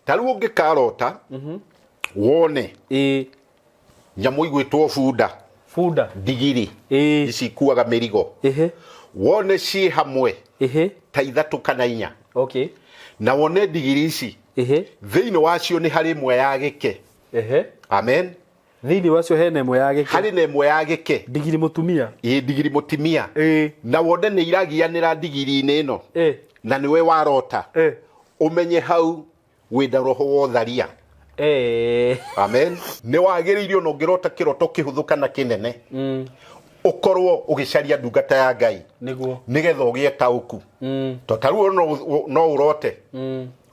Ta rĩu ũngĩkarota wone nyamũ igwĩtwo bunda, Bunda. Ndigiri, ici ikuaga mĩrigo, wone ciĩ hamwe ta ithatũ kana inya, na wone ndigiri ici thĩinĩ wacio nĩ harĩ ĩmwe ya gĩke. Amen. Thĩinĩ wacio hena ĩmwe ya gĩke. Harĩ na ĩmwe ya gĩke. Ndigiri mũtumia. Ĩ, ndigiri mũtimia. Na wone nĩ iragianĩra ndigiri-inĩ ĩno, na nĩwe warota, ũmenye hau wĩna roho wa ũtharia. Amen. Nĩ wagĩrĩire ona ũngĩrota kĩroto kĩhũthũ kana kĩnene, ũkorwo ũgĩcaria ndungata ya Ngai nĩgetha ũgĩe taũku. To ta rĩu no ũrote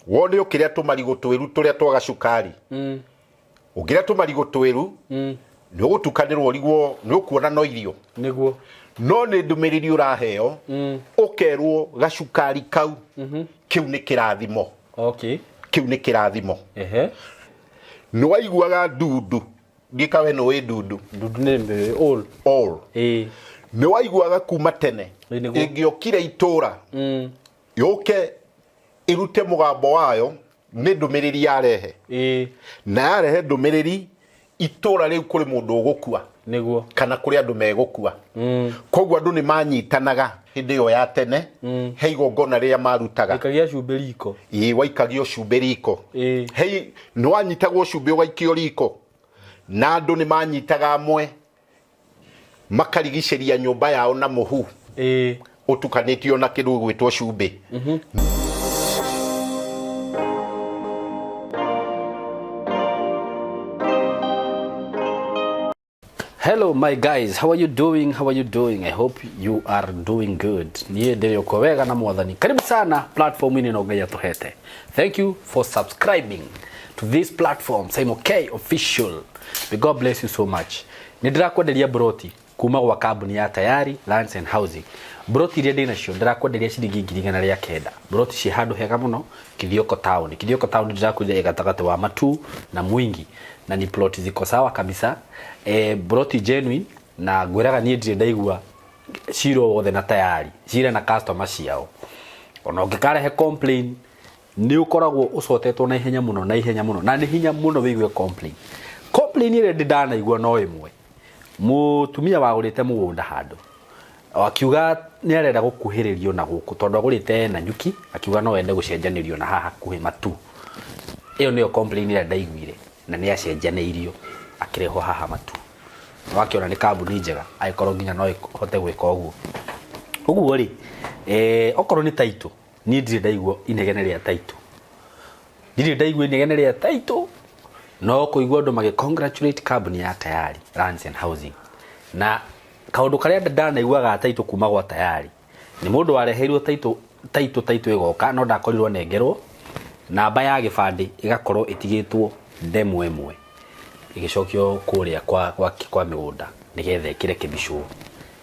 wone ũkĩrĩa tũmarigũ twĩru tũrĩa twaga cukari. Ũngĩrĩa tũmarigũ twĩru, nĩ ũgũtukanĩrwo, ũrigwo nĩ ũkuona no irio. No nĩ ndũmĩrĩri ũraheo, ũkerwo gacukari kau, kĩu nĩ kĩrathimo. Kĩu nĩ kĩrathimo. Nĩ waiguaga ndundu, ndiĩka we nĩ wĩ ndundu? Ndundu nĩ mĩ all. All. Nĩ waiguaga kuma tene ĩngĩokire itũra, yũke ĩrute mũgambo wayo, nĩ ndũmĩrĩri yarehe. Na yarehe ndũmĩrĩri itũra rĩu kũrĩ mũndũ ũgũkua, kana kũrĩ andũ megũkua. Koguo andũ nĩ manyitanaga hĩndĩ ĩyo ya tene, he igongona rĩrĩa marutaga. Ikagia cumbĩ riko. Ĩĩ, waikagio cumbĩ riko. Hei, nĩ wanyitagwo cumbĩ ũgaikio riko, na andũ nĩ manyitaga amwe makarigicĩria nyũmba yao na mũhu ũtukanĩtio na kĩndũ gĩgwĩtwo cumbĩ. Hello my guys, how are you doing? How are you doing? I hope you are doing good. Niĩ ndĩrĩ uko wega na Mwathani. Karibu sana platform-inĩ ĩno Ngai atũhete. Thank you for subscribing to this platform, Simon K Official. May God bless you so much. Nĩ ndĩrakwenderia broti kuma gwa kambuni ya Tayari Lands and Housing. Broti iria ndĩ nacio ndĩrakwenderia ciringi 109,000. Broti ciĩ handũ hega mũno Kithioko Town. Kithioko Town ndĩrakwĩrire ĩ gatagatĩ wa Matuu na Mwingi, na ni plot ziko sawa kabisa. Broti genuine, na ngwĩraga niĩ ndirĩ ndaigua cira o wothe na Tayari, cira na customer ciao. Ona ũngĩkarehe complain, nĩ ũkoragwo ũcotetwo na ihenya mũno, na ihenya mũno, na nĩ hinya mũno wĩigue complain. Complain ĩrĩa ndĩ ndanaigua no ĩmwe, mũtumia wagũrĩte mũgũnda handũ, akiuga nĩ arenda gũkuhĩrĩrio na gũkũ tondũ agũrĩte Nanyuki, akiuga no ende gũcenjanĩrio na haha hakuhĩ Matu. Ĩyo nĩyo complain ĩrĩa ndaiguire, na nĩ acenjanĩirio akĩrehwo haha Matu. Wakĩona nĩ kambuni njega angĩkorwo nginya no ĩhote gwĩka ũguo. Ũguo rĩ, okorwo nĩ title, niĩ ndirĩ ndaigua inegene rĩa title, ndirĩ ndaigua inegene rĩa title, no kũigua andũ magĩ congratulate kambuni ya Tayari Lands and Housing. Na kaũndũ karĩa ndanaigua ga title kuma gwa Tayari nĩ mũndũ wareheirwo title, title title ĩgoka, no ndakorirwo anengerwo namba ya gĩbandĩ, ĩgakorwo ĩtigĩtwo ndemwa ĩmwe, ĩgĩcokio kũrĩa kwa mĩgũnda nĩgetha ĩkĩre kĩbicũo.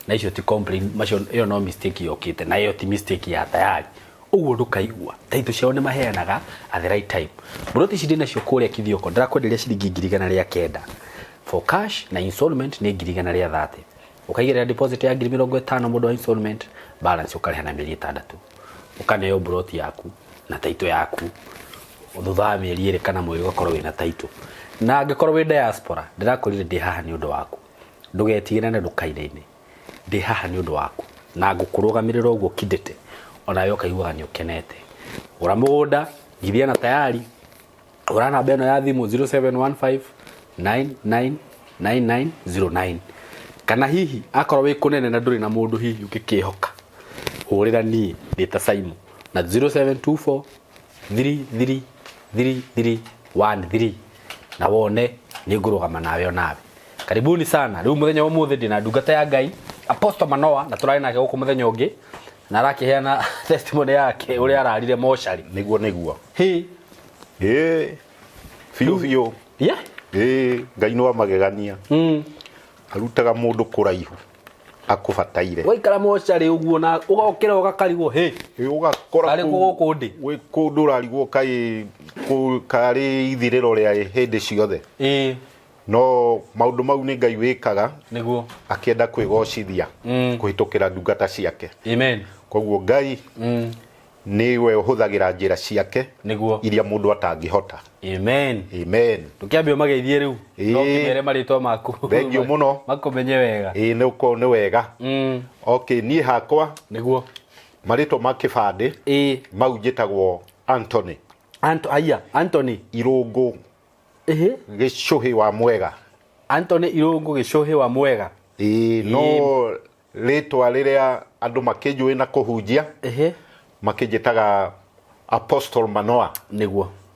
Na icio ti complain, macio ĩyo no mistake yokĩte, na ĩyo ti mistake ya Tayari. Ũguo ndũkaigua title ciao nĩ maheanaga at the right time. Mburoti ici ndĩ nacio kũrĩa Kithioko ndĩrakwenderia ciringi 109,000 for cash, na installment nĩ 130,000. Ũkaigĩrĩra deposit ya 50,000 mũndũ wa installment, balance ũkarĩha na mĩeri 6, ũkaneo mburoti yaku na title yaku thutha wa mĩeri 2 kana mweri, ũgakorwo wĩna title. Na angĩkorwo wĩ diaspora, ndĩrakwĩrire ndĩ haha nĩ ũndũ waku. Ndũgetigĩre na ndũkainaine, ndĩ haha nĩ ũndũ waku na ngũkũrũgamĩrĩra ũguo kindĩte, onawe ũkaiguaga nĩ ũkenete. Gũra mũgũnda, githia na Tayari, hũra namba ĩno ya thimũ 0715 999909, kana hihi akorwo wĩ kũnene na ndũrĩ na mũndũ hihi ũngĩkĩhoka, hũrĩra niĩ ndĩ ta Simon na 0724 333313, na wone nĩ ngũrũgama nawe onawe. Karibuni sana. Rĩu mũthenya wa ũmũthĩ ndĩ na ndungata ya Ngai, Apostle Manoa, na tũrarĩ nake gũkũ mũthenya ũngĩ na arakĩheana testimony yake ũrĩa ararire mocarĩ. Nĩguo, nĩguo. Hĩ. Ĩĩ, biũ biũ. Ĩĩ, Ngai nĩ wa magegania. Arutaga mũndũ kũraihu akũbataire. Waikara mocarĩ ũguo na ũgokĩra ũgakarigwo, hĩ. Ĩĩ, ũgakora Karĩ kũ gũkũ ndĩ? Wĩ kũndũ ũrarigwo kaĩ karĩ ithirĩro rĩa hĩndĩ ciothe. No maũndũ mau nĩ Ngai wĩkaga. Akĩenda kwĩgocithia kũhĩtũkĩra ndungata ciake. Amen. Koguo Ngai Nĩwe ũhũthagĩra njĩra ciake Nĩguo. iria mũndũ atangĩhota. Amen. Amen. Ndũkĩambe ũmageithie rĩu. No ũkĩmere marĩtwa maku. Thengiũ mũno. Makũmenye wega. Ĩĩ, nĩ ũkorwo nĩ wega. Okay, niĩ hakwa Marĩtwa ma kĩbandĩ mau njĩtagwo Anthony. Aya, Anthony. Irũngũ. Gĩcũhĩ wa Mwega. Anthony Irũngũ Gĩcũhĩ wa Mwega. Ĩĩ, no rĩtwa rĩrĩa andũ makĩnjũĩ na kũhunjia makĩnjĩtaga Apostle Manoa.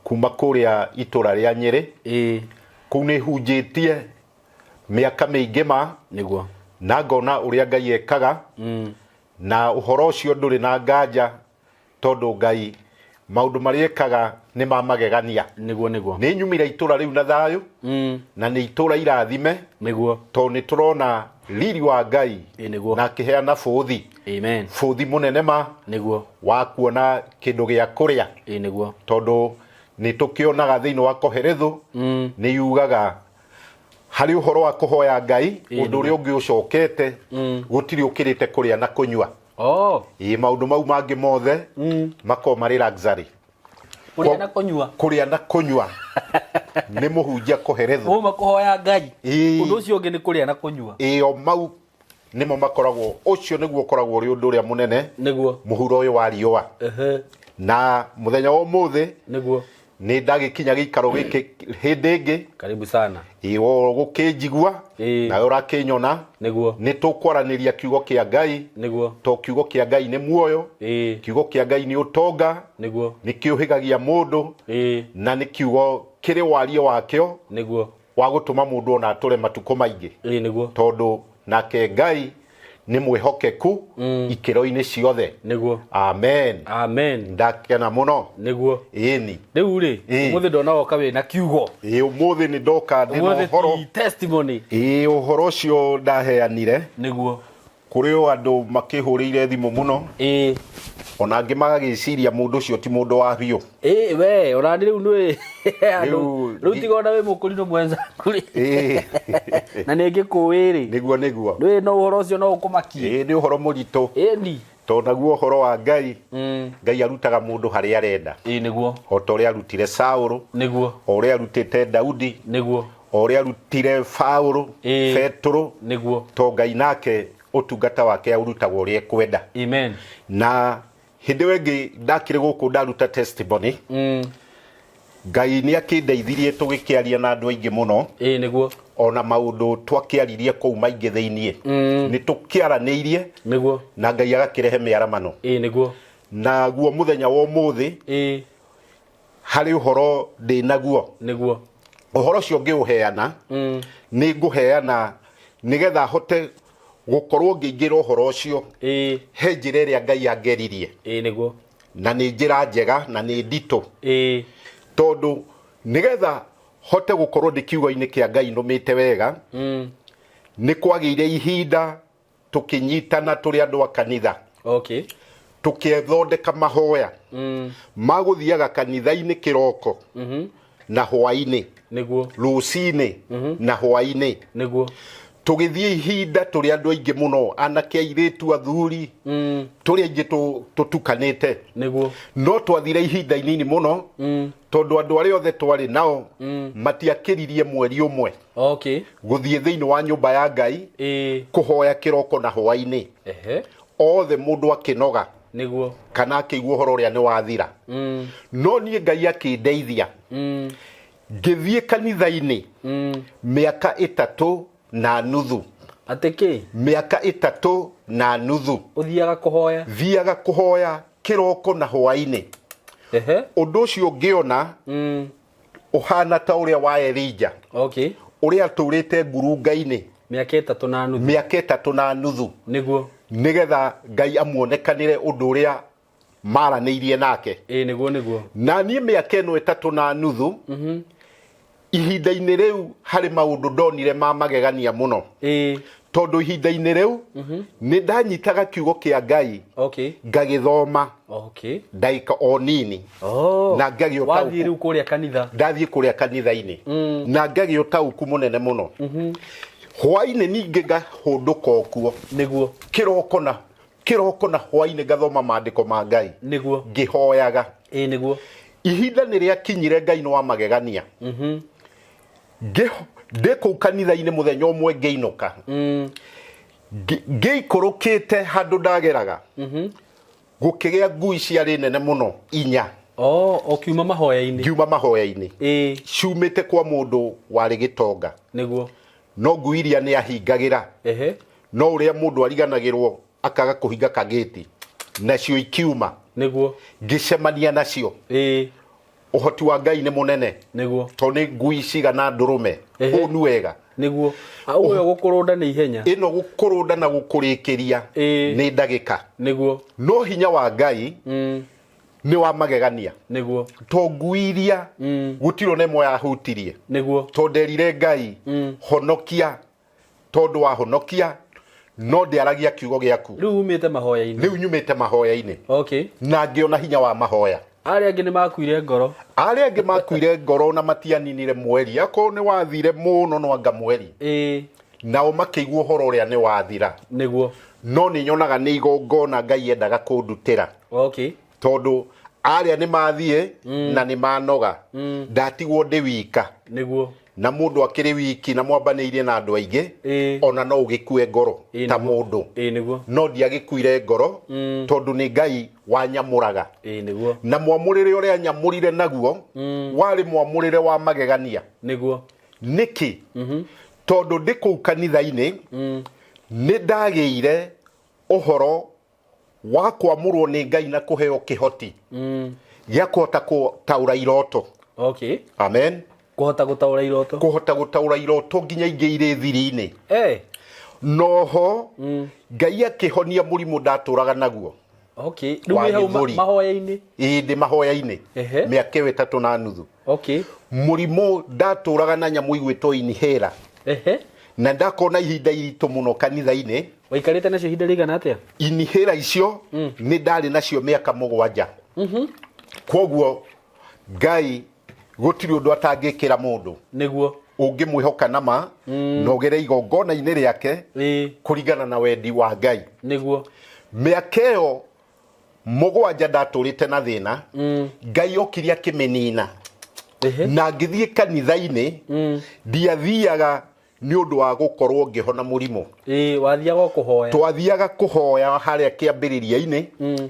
Kuma kũrĩa itũra rĩa Nyĩrĩ. Kũu nĩ hunjĩtie mĩaka mĩingĩ ma. Na ngona ũrĩa Ngai ekaga. Na ũhoro ũcio ndũrĩ na nganja tondũ Ngai maũndũ marĩa ekaga nĩ ma magegania. Nĩguo, nĩguo. Nĩ nyumire itũra rĩu na thayũ. Na nĩ itũra irathime. Tondũ nĩ tũrona riri wa Ngai. Ĩ, nĩguo. Na akĩheana bũthi. Amen. Bũthi mũnene ma. Wa kuona kĩndũ gĩa kũrĩa. Ĩ, nĩguo. Tondũ nĩ tũkĩonaga thĩinĩ wa Koherethu. Nĩ yugaga harĩ ũhoro wa kũhoya Ngai, ũndũ ũrĩa ũngĩ ũcokete, gũtirĩ ũkĩrĩte kũrĩa na kũnyua. Ĩ, maũndũ mau mangĩ mothe makoragwo marĩ luxury. Kũrĩa na kũnyua. Kũrĩa na kũnyua. Nĩ mũhunjia Koherethu. Uma kũhoya Ngai. Ũndũ ũcio ũngĩ nĩ kũrĩa na kũnyua. Ĩ, o mau nĩmo makoragwo, ũcio nĩguo ũkoragwo ũrĩ ũndũ ũrĩa mũnene. Mũhuro ũyũ wa riũa. Na mũthenya wa ũmũthĩ, nĩ ndagĩkinya gĩikaro gĩkĩ hĩndĩ ĩngĩ. Karibu sana. Ĩ, o gũkĩnjigua, nawe ũrakĩnyona. Nĩ tũkwaranĩria kiugo kĩa Ngai. To kiugo kĩa Ngai nĩ muoyo. Kiugo kĩa Ngai nĩ ũtonga. Nĩ kĩũhĩgagia mũndũ. Na nĩ kiugo kĩrĩ warie wakĩo. Wa gũtũma mũndũ ona atũre matukũ maingĩ. Tondũ nake Ngai nĩ mwĩhokeku ikĩro-inĩ ciothe. Amen. Amen. Ndakena mũno. Ĩni. Rĩu rĩ, ũmũthĩ ndona woka wĩna kiugo. Ĩ, ũmũthĩ nĩ ndoka ndĩ na Ũmũthĩ ũhoro. ti testimony. Ĩ, ũhoro ũcio ndaheanire. Kũrĩ o andũ makĩhũrĩire thimũ mũno. Ona angĩ magagĩciria mũndũ ũcio ti mũndũ wa biũ. Ĩ, we, ona nĩ rĩu nĩ andũ, Rĩu rĩu tiga ona wĩ mũkũrinũ mwenzaku rĩ. Na nĩ ngĩkũĩ rĩ. Nĩguo, nĩguo. Nĩ no ũhoro ũcio no ũkũmakie. Ĩ, nĩ ũhoro mũritũ. Ĩni. Tondũ naguo ũhoro wa Ngai, Ngai arutaga mũndũ harĩa arenda. Ĩ, nĩguo. O ta ũrĩa arutire Saũlũ. O ũrĩa arutĩte Daudi. O ũrĩa arutire Paũlũ, Petũrũ. To Ngai nake ũtungata wake aũrutaga ũrĩa ekwenda. Amen. Na hĩndĩ ĩyo ĩngĩ ndakĩrĩ gũkũ ndaruta testimony. Ngai nĩ akĩndeithirie tũgĩkĩaria na andũ aingĩ mũno. Ĩ, nĩguo. Ona maũndũ twakĩaririe kũu maingĩ thĩiniĩ. Nĩ tũkĩaranĩirie. Na Ngai agakĩrehe mĩaramano. Ĩ, nĩguo. Naguo mũthenya wa ũmũthĩ, harĩ ũhoro ndĩ naguo. Ũhoro ũcio ngĩũheana, nĩ ngũheana nĩgetha hote gũkorwo ngĩingĩra ũhoro ũcio. He njĩra ĩrĩa Ngai angeririe. Ĩ, nĩguo. Na nĩ njĩra njega na nĩ nditũ. Tondũ nĩgetha hote gũkorwo ndĩ kiugo-inĩ kĩa Ngai nũmĩte wega, nĩ kwagĩire ihinda tũkĩnyitana tũrĩ andũ a kanitha. Tũkĩthondeka mahoya. Magũthiaga kanitha-inĩ kĩroko. Na hwaĩ-inĩ. Rũcinĩ. Na hwaĩ-inĩ. Tũgĩthiĩ ihinda tũrĩ andũ aingĩ mũno, anake, airĩtu, athuri, tũrĩ aingĩ tũtukanĩte. No twathire ihinda inini mũno, tondũ andũ arĩa othe twarĩ nao, matiakĩririe mweri ũmwe. Gũthiĩ thĩinĩ wa nyũmba ya Ngai, kũhoya kĩroko na hwaĩ-inĩ. Othe mũndũ akĩnoga. Kana akĩigua ũhoro ũrĩa nĩ wathira. No niĩ Ngai akĩndeithia. Ngĩthiĩ kanitha-inĩ mĩaka ĩtatũ na nuthu. Atĩ kĩ? Mĩaka ĩtatũ na nuthu. Ũthiaga kũhoya? Thiaga kũhoya kĩroko na hwaĩ-inĩ. Ũndũ ũcio ngĩona, ũhana ta ũrĩa wa Elijah. Ũrĩa atũrĩte ngurunga-inĩ. Mĩaka ĩtatũ na nuthu. Mĩaka ĩtatũ na nuthu. Nĩgetha Ngai amuonekanĩre ũndũ ũrĩa maranĩirie nake. Ĩ, nĩguo, nĩguo. Na niĩ mĩaka ĩno ĩtatũ na nuthu, ihinda-inĩ rĩu harĩ maũndũ ndonire ma magegania mũno. Tondũ ihinda-inĩ rĩu, nĩ ndanyitaga kiugo kĩa Ngai, ngagĩthoma ndagĩka o nini. Na ngagĩa ũtaũku. Wathiĩ rĩu kũrĩa kanitha. Ndathiĩ kũrĩa kanitha-inĩ. Na ngagĩa ũtaũku mũnene mũno. Hwaĩ-inĩ ningĩ ngahũndũka o kuo. Kĩroko na Kĩroko na hwainĩ ngathoma maandĩko ma Ngai. Nĩguo. Ngĩhoyaga. Ĩĩ nĩguo. Ihinda nĩ rĩakinyire Ngai nĩ wa magegania. Ndĩ kũu kanitha-inĩ mũthenya ũmwe ngĩinũka. Ngĩikũrũkĩte handũ ndageraga. Gũkĩgĩa ngui ciarĩ nene mũno inya. Oh, ũkiuma mahoya-inĩ. Ngiuma mahoya-inĩ. Ĩĩ. Ciumĩte kwa mũndũ warĩ gĩtonga. Nĩguo. No ngui iria nĩ ahingagĩra. Ehe. No ũrĩa mũndũ ariganagĩrwo akaga kũhinga kagĩti. Nacio ikiuma. Nĩguo. Ngĩcemania nacio. Ĩĩ. Ũhoti wa Ngai nĩ mũnene. Nĩguo. Tondũ nĩ ngui cigana ndũrũme. Ehe. Hũnu wega. Nĩguo. Ũyũ gũkũrũnda nĩ ihenya. Ĩno gũkũrũnda na gũkũrĩkĩria Ĩĩ. nĩ ndagĩka. Nĩguo. No hinya wa Ngai nĩ wa magegania. Nĩguo. To ngui iria gũtirĩ ona ĩmwe yahutirie. Nĩguo. To nderire Ngai honokia tondũ wahonokia no ndĩaragia kiugo gĩaku. Rĩu umĩte mahoya-inĩ. Rĩu nyumĩte mahoya-inĩ. Okay. Na ngĩona hinya wa mahoya. Arĩa angĩ nĩ makuire ngoro. Arĩa angĩ makuire ngoro na matianinire mweri. Akorwo nĩ wathire mũno no anga mweri. Ĩĩ. Nao makĩigua ũhoro ũrĩa nĩ wathira. Nĩguo. No nĩ nyonaga nĩ igongona Ngai endaga kũndutĩra. Okay. Tondũ arĩa nĩ mathiĩ na nĩ manoga. Ndatigwo ndĩ wika. Nĩguo. Na mũndũ akĩrĩ wiki na mwambanĩirie na andũ aingĩ, Ĩĩ. ona no ũgĩkue ngoro Ĩĩ, ta nĩguo. mũndũ. Ĩĩ, nĩguo. No ndiagĩkuire ngoro tondũ nĩ Ngai wanyamũraga. Ĩĩ, nĩguo. Na mwamũrĩre ũrĩa anyamũrire naguo warĩ mwamũrĩre wa magegania. Nĩguo. Nĩkĩ? Tondũ ndĩ kũu kanitha-inĩ nĩ ndagĩire ũhoro wa kwamũrwo nĩ Ngai na kũheo kĩhoti gĩa kũhota gũtaũra iroto. Okay. Amen. Kũhota gũtaũra iroto. Kũhota gũtaũra iroto nginya ingĩ irĩ thiri-inĩ. Noho Ngai akĩhonia mũrimũ ndatũraga naguo. Okay. Rĩu Wa wĩ hau gĩthũri. mahoya-inĩ? Ĩĩ, ndĩ mahoya-inĩ. Ehe. Mĩaka ĩyo 3.5. Okay. Mũrimũ ndatũraga na nyamũ igwĩtwo inhaler. Ehe. Na ndakona ihinda iritũ mũno kanitha-inĩ. Waikarĩte nacio ihinda rĩigana atĩa? Inhaler icio nĩ ndarĩ nacio mĩaka 7. Kwoguo Ngai gũtirĩ ũndũ atangĩkĩra mũndũ. Nĩguo. Ũngĩmwĩhoka na ma, na ũgere igongona-inĩ rĩake kũringana na wendi wa Ngai. Nĩguo. Mĩaka ĩyo 7 ndatũrĩte na thĩna, Ngai okire akĩmĩnina. Na ngĩthiĩ kanitha-inĩ, ndiathiaga nĩ ũndũ wa gũkorwo ngĩhona mũrimũ. Ĩĩ, wathiaga o kũhoya. Twathiaga kũhoya harĩa kĩambĩrĩria-inĩ,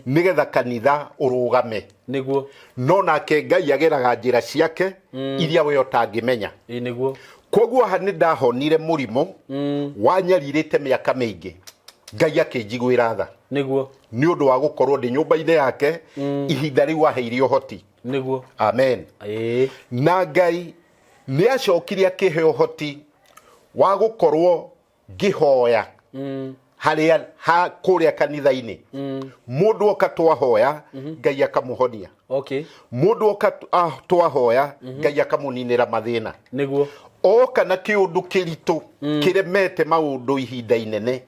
nĩgetha kanitha ũrũgame. Nĩguo. No nake Ngai ageraga njĩra ciake iria we ũtangĩmenya. Ĩĩ, nĩguo. Kwoguo haha nĩ ndahonire mũrimũ wanyarirĩte mĩaka mĩingĩ. Ngai akĩnjiguĩra tha. Nĩguo. Nĩ ũndũ wa gũkorwo ndĩ nyũmba-inĩ yake ihinda rĩu aheire ũhoti. Nĩguo. Amen. Ĩĩ. Na Ngai nĩ acokire akĩhe ũhoti wa gũkorwo ngĩhoya harĩa ha kũrĩa kanitha-inĩ. Mũndũ oka twahoya, Ngai akamũhonia. Okay. Mũndũ oka twahoya, Ngai akamũninĩra mathĩna. Nĩguo. Oka na kĩũndũ kĩritũ kĩremete maũndũ ihinda inene,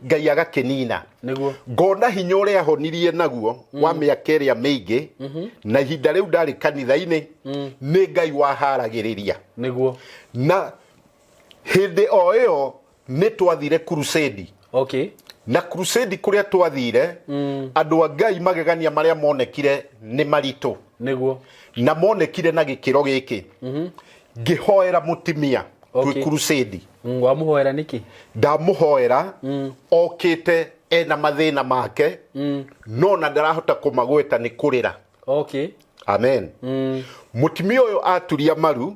Ngai agakĩnina. Nĩguo. Ngona hinya ũrĩa ahonirie naguo wa mĩaka ĩrĩa mĩingĩ, na ihinda rĩu ndarĩ kanitha-inĩ, nĩ Ngai waharagĩrĩria. Nĩguo. Na hĩndĩ o ĩyo nĩ twathire crusade. Okay. Na crusade kũrĩa twathire, andũ a Ngai magegania marĩa monekire nĩ maritũ. Nĩguo. Na monekire na gĩkĩro gĩkĩ. Ngĩhoera mũtumia twĩ Okay. crusade. Wamũhoera nĩkĩ? Ndamũhoera, okĩte ena mathĩna make, no na ndarahota kũmagweta nĩ kũrĩra. Okay. Amen. Mũtumia ũyũ aturia maru,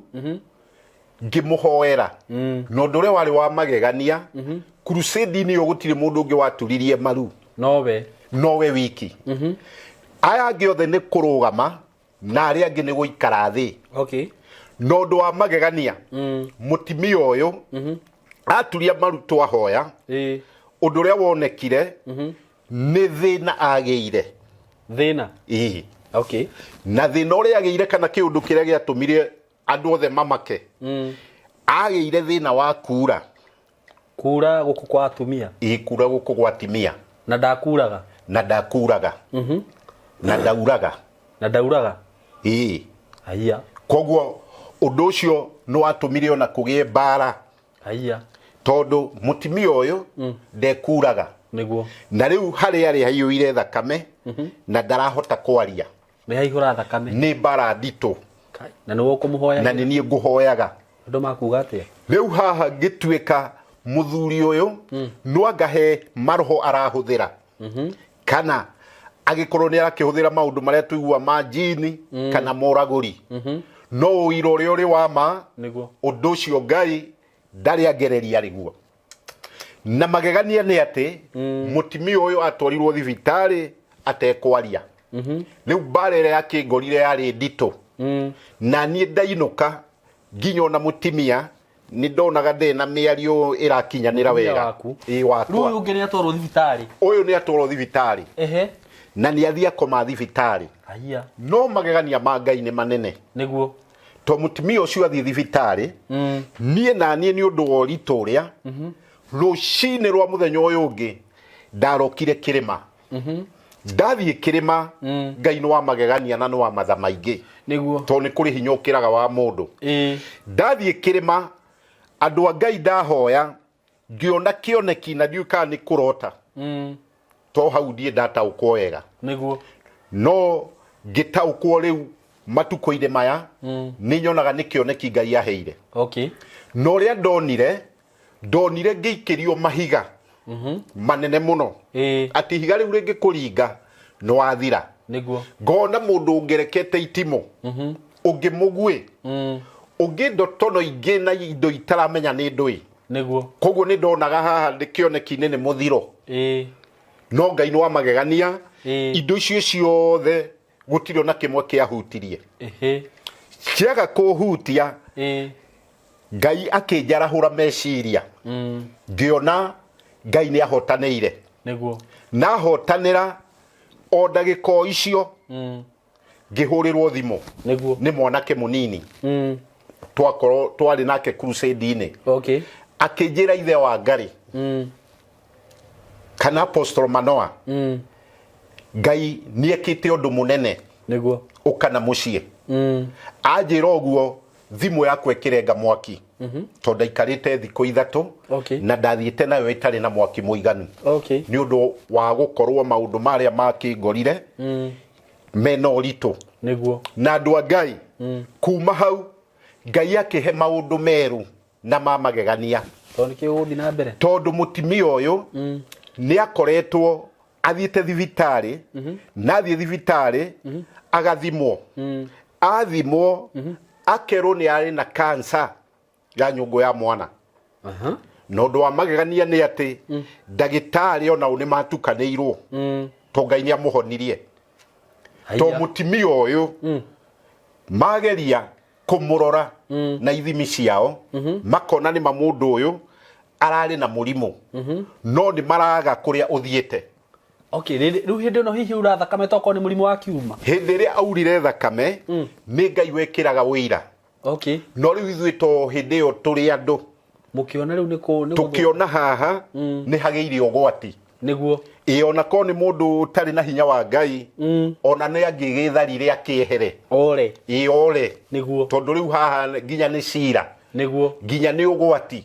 ngĩmũhoera. Na ũndũ ũrĩa warĩ wa magegania, crusade-inĩ ĩyo gũtirĩ mũndũ ũngĩ waturirie maru. Nowe. Nowe wiki. Aya angĩ othe nĩ kũrũgama, na arĩa angĩ nĩ gũikara thĩ. Okay. Na ũndũ wa magegania, mũtumia ũyũ aturia maru twahoya, ũndũ ũrĩa wonekire nĩ thĩna agĩire. Thĩna? Ĩĩ. Okay. Na thĩna ũrĩa agĩire kana kĩũndũ kĩrĩa gĩatũmire andũ othe mamake, agĩire thĩna wa kura. Kura gũkũ kwa atumia? Ĩĩ, kura gũkũ gwa atumia. Na ndakuraga? Na ndakuraga. Na ndauraga. Na ndauraga? Ĩĩ. Haiya. Koguo ũndũ ũcio nĩ watũmire ona kũgĩe mbara. Haiya. Tondũ mũtumia ũyũ ndekuraga. Nĩguo. Na rĩu harĩa arĩ haiyũire thakame na ndarahota kwaria. Nĩ haihũra thakame. Nĩ mbara nditũ. Kai. Na nĩwe ũkũmũhoya. Na nĩ niĩ ngũhoyaga. Andũ makuga atĩa? Rĩu haha ngĩtuĩka mũthuri ũyũ no anga he maroho arahũthĩra kana agĩkorwo nĩ arakĩhũthĩra maũndũ marĩa tũigua ma njini kana moragũri, no ũira ũrĩa ũrĩ wa ma, Nĩguo. ũndũ ũcio Ngai ndarĩ angereria rĩguo. Na magegania nĩ atĩ mũtimia ũyũ atwarirwo thibitarĩ atekwaria. Rĩu mbara ĩrĩa yakĩngorire yarĩ nditũ, na niĩ ndainũka nginya ona mũtimia nĩ ndonaga ndĩ na mĩario ĩrakinyanĩra Mũtumia wega. waku. Ĩĩ, Rĩu wakwa. ũyũ ũngĩ nĩ atwarwo thibitarĩ. Ũyũ nĩ atwarwo thibitarĩ. Ehe. Na nĩ athiĩ akoma thibitarĩ. Haiya. No magegania ma Ngai nĩ manene. Nĩguo. To mũtumia ũcio athiĩ thibitarĩ, niĩ na niĩ nĩ ũndũ wa ũritũ ũrĩa, rũcinĩ rwa mũthenya ũyũ ũngĩ ndarokire kĩrĩma. Ndathiĩ kĩrĩma, Ngai nĩ wa magegania na nĩ wa matha maingĩ. Nĩguo. Tondũ nĩ kũrĩ hinya ũkĩraga wa mũndũ. Ĩĩ. Ndathiĩ kĩrĩma, andũ a Ngai ndahoya, ngĩona kĩoneki na ndiũĩ kana nĩ kũrota. To hau ndiĩ ndataũkwo wega. Nĩguo. No ngĩtaũkwo rĩu matukũ-inĩ maya, nĩ nyonaga nĩ kĩoneki Ngai aheire. Okay. Na ũrĩa ndonire, ndonire ngĩikĩrio mahiga manene mũno. Ĩĩ. Atĩ ihiga rĩu rĩngĩkũringa nĩ wathira. Nĩguo. Ngona mũndũ ũngerekete itimũ, ũngĩ mũguĩ, ũngĩ ndotono ingĩ na indo itaramenya nĩ ndũĩ. Nĩguo. Koguo nĩ ndonaga haha ndĩ kĩoneki-inĩ nĩ mũthiro. Ĩĩ. No Ngai nĩ wa magegania, Ĩĩ. indo icio ciothe gũtirĩ ona kĩmwe kĩahutirie. Ehe. Ciaga kũhutia, Ĩĩ. Ngai akĩnjarahũra meciria. Ngĩona Ngai nĩ ahotanĩire. Nĩguo. Na ahotanĩra o ndagĩka o icio, ngĩhũrĩrwo thimũ Nĩguo. nĩ mwanake mũnini. Twakorwo twarĩ nake crusade-inĩ. Okay. Akĩnjĩra ithe wa Ngarĩ kana Apostle Manoa, Ngai nĩ ekĩte ũndũ mũnene. Nĩguo. Ũka na mũciĩ. Anjĩra ũguo thimũ yakwa ĩkĩrenga mwaki, tondũ ndaikarĩte thikũ 3 Okay. na ndathiĩte nayo ĩtarĩ na mwaki mũiganu. Okay. Nĩ ũndũ wa gũkorwo maũndũ marĩa makĩngorire mena ũritũ. Nĩguo. Na andũ a Ngai, kuma hau Ngai akĩhe maũndũ merũ na ma magegania. Tondũ nĩkĩo ũgũthiĩ na mbere? Tondũ mũtimia ũyũ nĩ akoretwo athiĩte thibitarĩ, na athiĩ thibitarĩ agathimwo. Athimwo akerwo nĩ arĩ na cancer ya nyũngũ ya mwana. Na ũndũ wa magegania nĩ atĩ ndagĩtarĩ onao nĩ matukanĩirwo, tondũ Ngai nĩ amũhonirie. Haiya. To mũtimia ũyũ mageria kũmũrora na ithimi ciao, makona nĩ ma mũndũ ũyũ ararĩ na mũrimũ, no nĩ maraga kũrĩa ũthiĩte. Okay, rĩu hĩndĩ ĩno hihi ura thakame tokorwo nĩ mũrimũ wa kiuma? Hĩndĩ ĩrĩa aurire thakame, nĩ Ngai wekĩraga ũira. Okay. No rĩu ithuĩ to hĩndĩ ĩyo tũrĩ andũ. Mũkĩona rĩu nĩ kũ, nĩ gũthũ- Tũkĩona haha nĩ hagĩire ũgwati. Nĩguo. Ĩ ona korwo nĩ mũndũ ũtarĩ na hinya wa Ngai, ona nĩ angĩgĩtharire akĩehere. Ore. Ĩ ore. Nĩguo. Tondũ rĩu haha nginya nĩ cira. Nĩguo. Nginya nĩ ũgwati.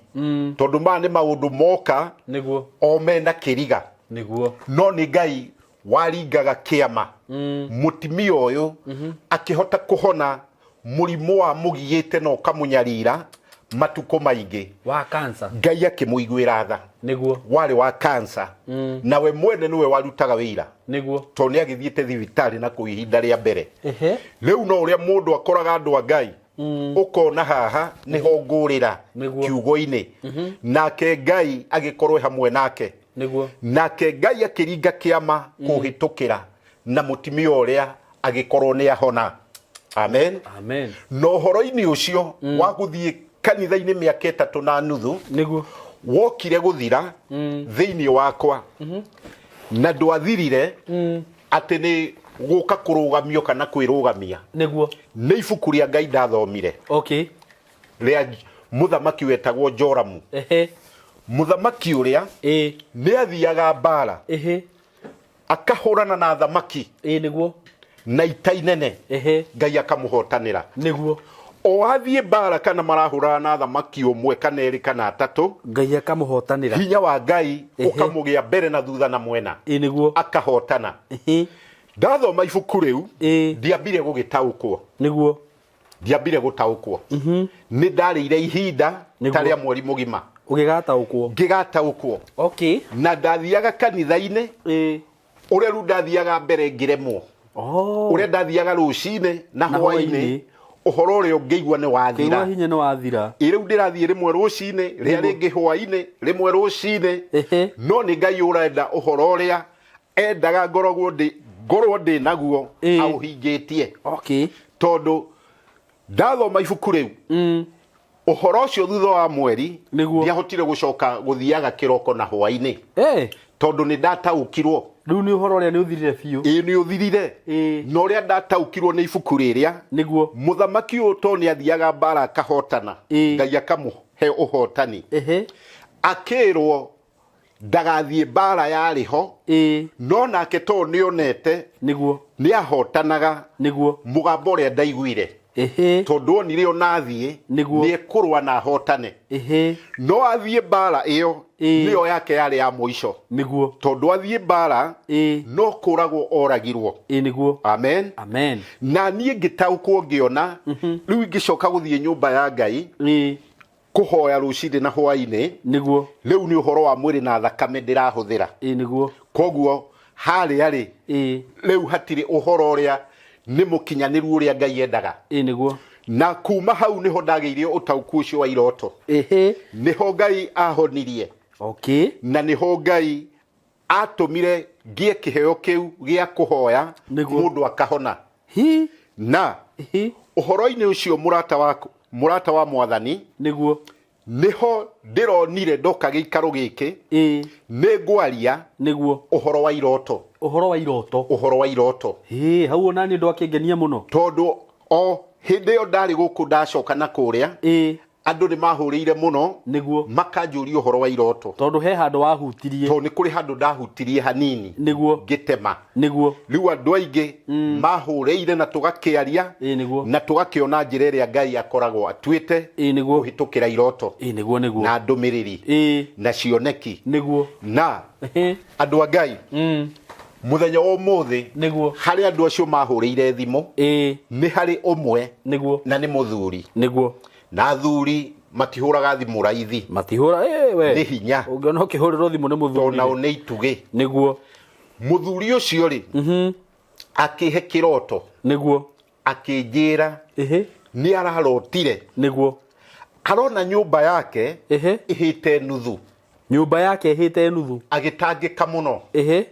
Tondũ maya nĩ maũndũ moka. Nĩguo. O mena kĩriga. Nĩguo. No nĩ Ngai waringaga kĩama. Mũtimia ũyũ akĩhota kũhona mũrimũ wa mũgiĩte na ũkamũnyarira matukũ maingĩ. Wa cancer. Ngai akĩmũiguĩra tha. Nĩguo. Warĩ wa cancer. Nawe mwene nĩwe warutaga wĩra. Nĩguo. Tondũ nĩ agĩthiĩte thibitarĩ na kũu ihinda rĩa mbere. Ehe. Rĩu no ũrĩa mũndũ akoraga andũ a Ngai, ũkona haha nĩho ngũrĩra Nĩguo. kiugo-inĩ. Nake Ngai agĩkorwo hamwe nake. Nĩguo. Nake Ngai akĩringa kĩama kũhĩtũkĩra na mũtimia ũrĩa agĩkorwo nĩ ahona. Amen. Amen. Na ũhoro-inĩ ũcio wa gũthiĩ kanitha-inĩ mĩaka 3 na nuthu, Nĩguo. wokire gũthira thĩinĩ wakwa, na ndwathirire atĩ nĩ gũka kũrũgamio kana kwĩrũgamia. Nĩguo. Nĩ ibuku rĩa Ngai ndathomire. Okay. Rĩa mũthamaki wetagwo Joramu. Ehe. Mũthamaki ũrĩa Ĩĩ. nĩ athiaga mbara. Ehe. Akahũrana na thamaki. Ĩĩ, nĩguo. Na ita inene. Ehe. Ngai akamũhotanĩra. Nĩguo. O athiĩ mbara kana marahũrana na thamaki ũmwe kana erĩ kana atatũ, Ngai akamũhotanĩra. Hinya wa Ngai ũkamũgĩa mbere na thutha na mwena. Ĩ nĩguo. Akahotana. Ndathoma ibuku rĩu, ndiambire gũgĩtaũkwo. Nĩguo. Ndiambire gũtaũkwo. Nĩ ndarĩire ihinda ta rĩa mweri mũgima. Ũgĩgataũkwo. Ngĩgataũkwo. Okay. Na ndathiaga kanitha-inĩ, ũrĩa rĩu ndathiaga mbere ngĩremwo. Ũrĩa ndathiaga rũcinĩ na hwaĩ-inĩ, ũhoro ũrĩa ũngĩigua nĩ wathira. Kĩigua hinya nĩ wathira. Ĩ rĩu ndĩrathiĩ rĩmwe rũcinĩ, rĩa rĩngĩ hwaĩ-inĩ, rĩmwe rũcinĩ. No nĩ Ngai ũrenda ũhoro ũrĩa endaga ngoragwo ndĩ ngorwo ndĩ naguo aũhingĩtie. Okay. Tondũ ndathoma ibuku rĩu, ũhoro ũcio thutha wa mweri ndiahotire gũcoka gũthiaga kĩroko na hwaĩ-inĩ. Tondũ nĩ ndataũkirwo. Rĩu nĩ ũhoro ũrĩa nĩ ũthirire biũ. Ĩĩ nĩ ũthirire. Na ũrĩa ndataũkirwo nĩ ibuku rĩrĩa, mũthamaki ũyũ to nĩ athiaga mbara akahotana, Ngai akamũhe ũhotani. Akĩrwo ndagathiĩ mbara yarĩ ho, no nake to nĩ onete nĩ ahotanaga. Mũgambo ũrĩa ndaiguire, tondũ onire ona athiĩ nĩ ekũrũa na ahotane. No athiĩ mbara ĩyo, nĩyo yake yarĩ ya mũico. Tondũ athiĩ mbara, no kũragwo oragirwo. Amen. Amen. Na niĩ ngĩtaũkwo ngĩona, rĩu ingĩcoka gũthiĩ nyũmba ya Ngai, kũhoya rũcinĩ na hwaĩ-inĩ, rĩu nĩ ũhoro wa mwĩrĩ na thakame ndĩrahũthĩra. Koguo harĩa rĩ, rĩu hatirĩ ũhoro ũrĩa nĩ mũkinyanĩru ũrĩa Ngai endaga. Na kuma hau nĩho ndagĩire ũtaũku ũcio wa iroto. Nĩho Ngai ahonirie. Okay. Na nĩho Ngai atũmire ngĩe kĩheo kĩu gĩa kũhoya mũndũ akahona. Na ũhoro-inĩ ũcio mũrata waku, mũrata wa Mwathani, nĩho ndĩronire ndoka gĩikaro gĩkĩ, nĩ ngwaria ũhoro wa iroto. Ũhoro wa iroto. Ũhoro wa iroto. Hau ona niĩ ndwakĩngenia mũno. Tondũ o hĩndĩ ĩyo ndarĩ gũkũ ndacoka na kũrĩa, andũ nĩ mahũrĩire mũno, makanjũria ũhoro wa iroto. Tondũ he handũ wahutirie. Tondũ nĩ kũrĩ handũ ndahutirie hanini. Ngĩtema. Rĩu andũ aingĩ mahũrĩire na tũgakĩaria, na tũgakĩona njĩra ĩrĩa Ngai akoragwo atuĩte kũhĩtũkĩra iroto. Na ndũmĩrĩri. Na cioneki. Na andũ a Ngai, mũthenya wa ũmũthĩ, harĩ andũ acio mahũrĩire thimũ, nĩ harĩ ũmwe, na nĩ mũthuri. Na athuri matihũraga thimũ raithi. Matihũra, we. Nĩ hinya. Ũngĩona ũkĩhũrĩrwo thimũ nĩ mũthuri. Tondũ nao nĩ itugĩ. Mũthuri ũcio rĩ, akĩhe kĩroto. Akĩnjĩra nĩ ararotire. Arona nyũmba yake ĩhĩte nuthu. Nyũmba yake ĩhĩte nuthu. Agĩtangĩka mũno.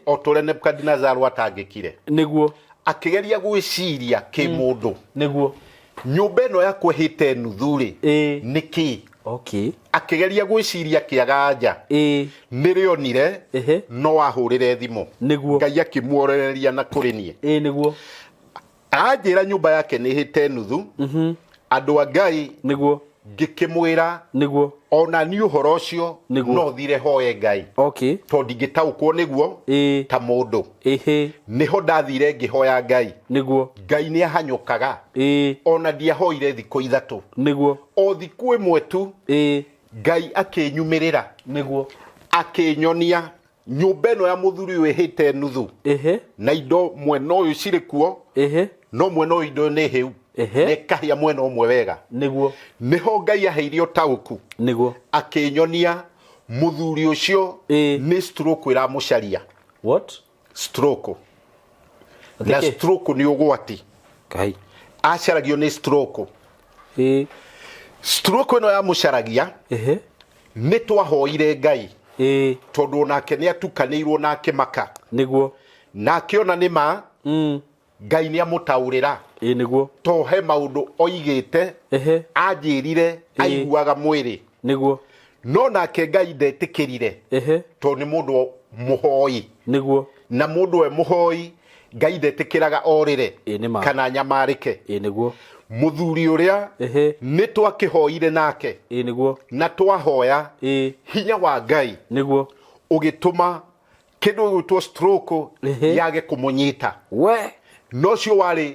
O ta ũrĩa Nebukadinezar atangĩkire. Akĩgeria gwĩciria kĩmũndũ. Nyũmba ĩno yakwa ĩhĩte nuthu rĩ, nĩ kĩ? Okay. Akĩgeria gwĩciria kĩaga nja. Nĩrĩonire, no ahũrĩre thimũ. Ngai akĩmuorereria na kũrĩ niĩ. Anjĩra nyũmba yake nĩ ĩhĩte nuthu. Andũ a Ngai, ngĩkĩmwĩra, ona niĩ ũhoro ũcio, no thire hoe Ngai. Okay. Tondũ ndingĩtaũkwo nĩguo, ta mũndũ. Nĩho ndathire ngĩhoya Ngai. Ngai nĩ ahanyũkaga. Ona ndiahoire thikũ ithatũ. O thikũ ĩmwe tu, Ngai akĩnyumĩrĩra. Akĩnyonia nyũmba ĩno ya mũthuri ũyũ ĩhĩte nuthu. Na indo mwena ũyũ cirĩ kuo. No mwena ũyũ indo nĩ hĩu. Na ĩkahĩa mwena ũmwe wega. Nĩho Ngai aheire ũtaũku. Akĩnyonia mũthuri ũcio nĩ stroke ĩramũcaria. What? Stroke. Na stroke nĩ ũgwati. Ngai. Acaragio nĩ stroke. Stroke ĩno yamũcaragia, nĩ twahoire Ngai. Tondũ onake nĩ atukanĩirwo na akĩmaka. Na akĩona nĩ ma, Ngai nĩ amũtaũrĩra. To he maũndũ oigĩte, anjĩrire, aiguaga mwĩrĩ. No nake Ngai ndetĩkĩrire. Tondũ nĩ mũndũ mũhoi. Na mũndũ we mũhoi, Ngai ndetĩkĩraga orĩre. Kana nyamarĩke. Mũthuri ũrĩa, nĩ twakĩhoire nake. Na twahoya, hinya wa Ngai. Ũgĩtũma kĩndũ gĩgwĩtwo stroke yage kũmũnyita. We. No ũcio warĩ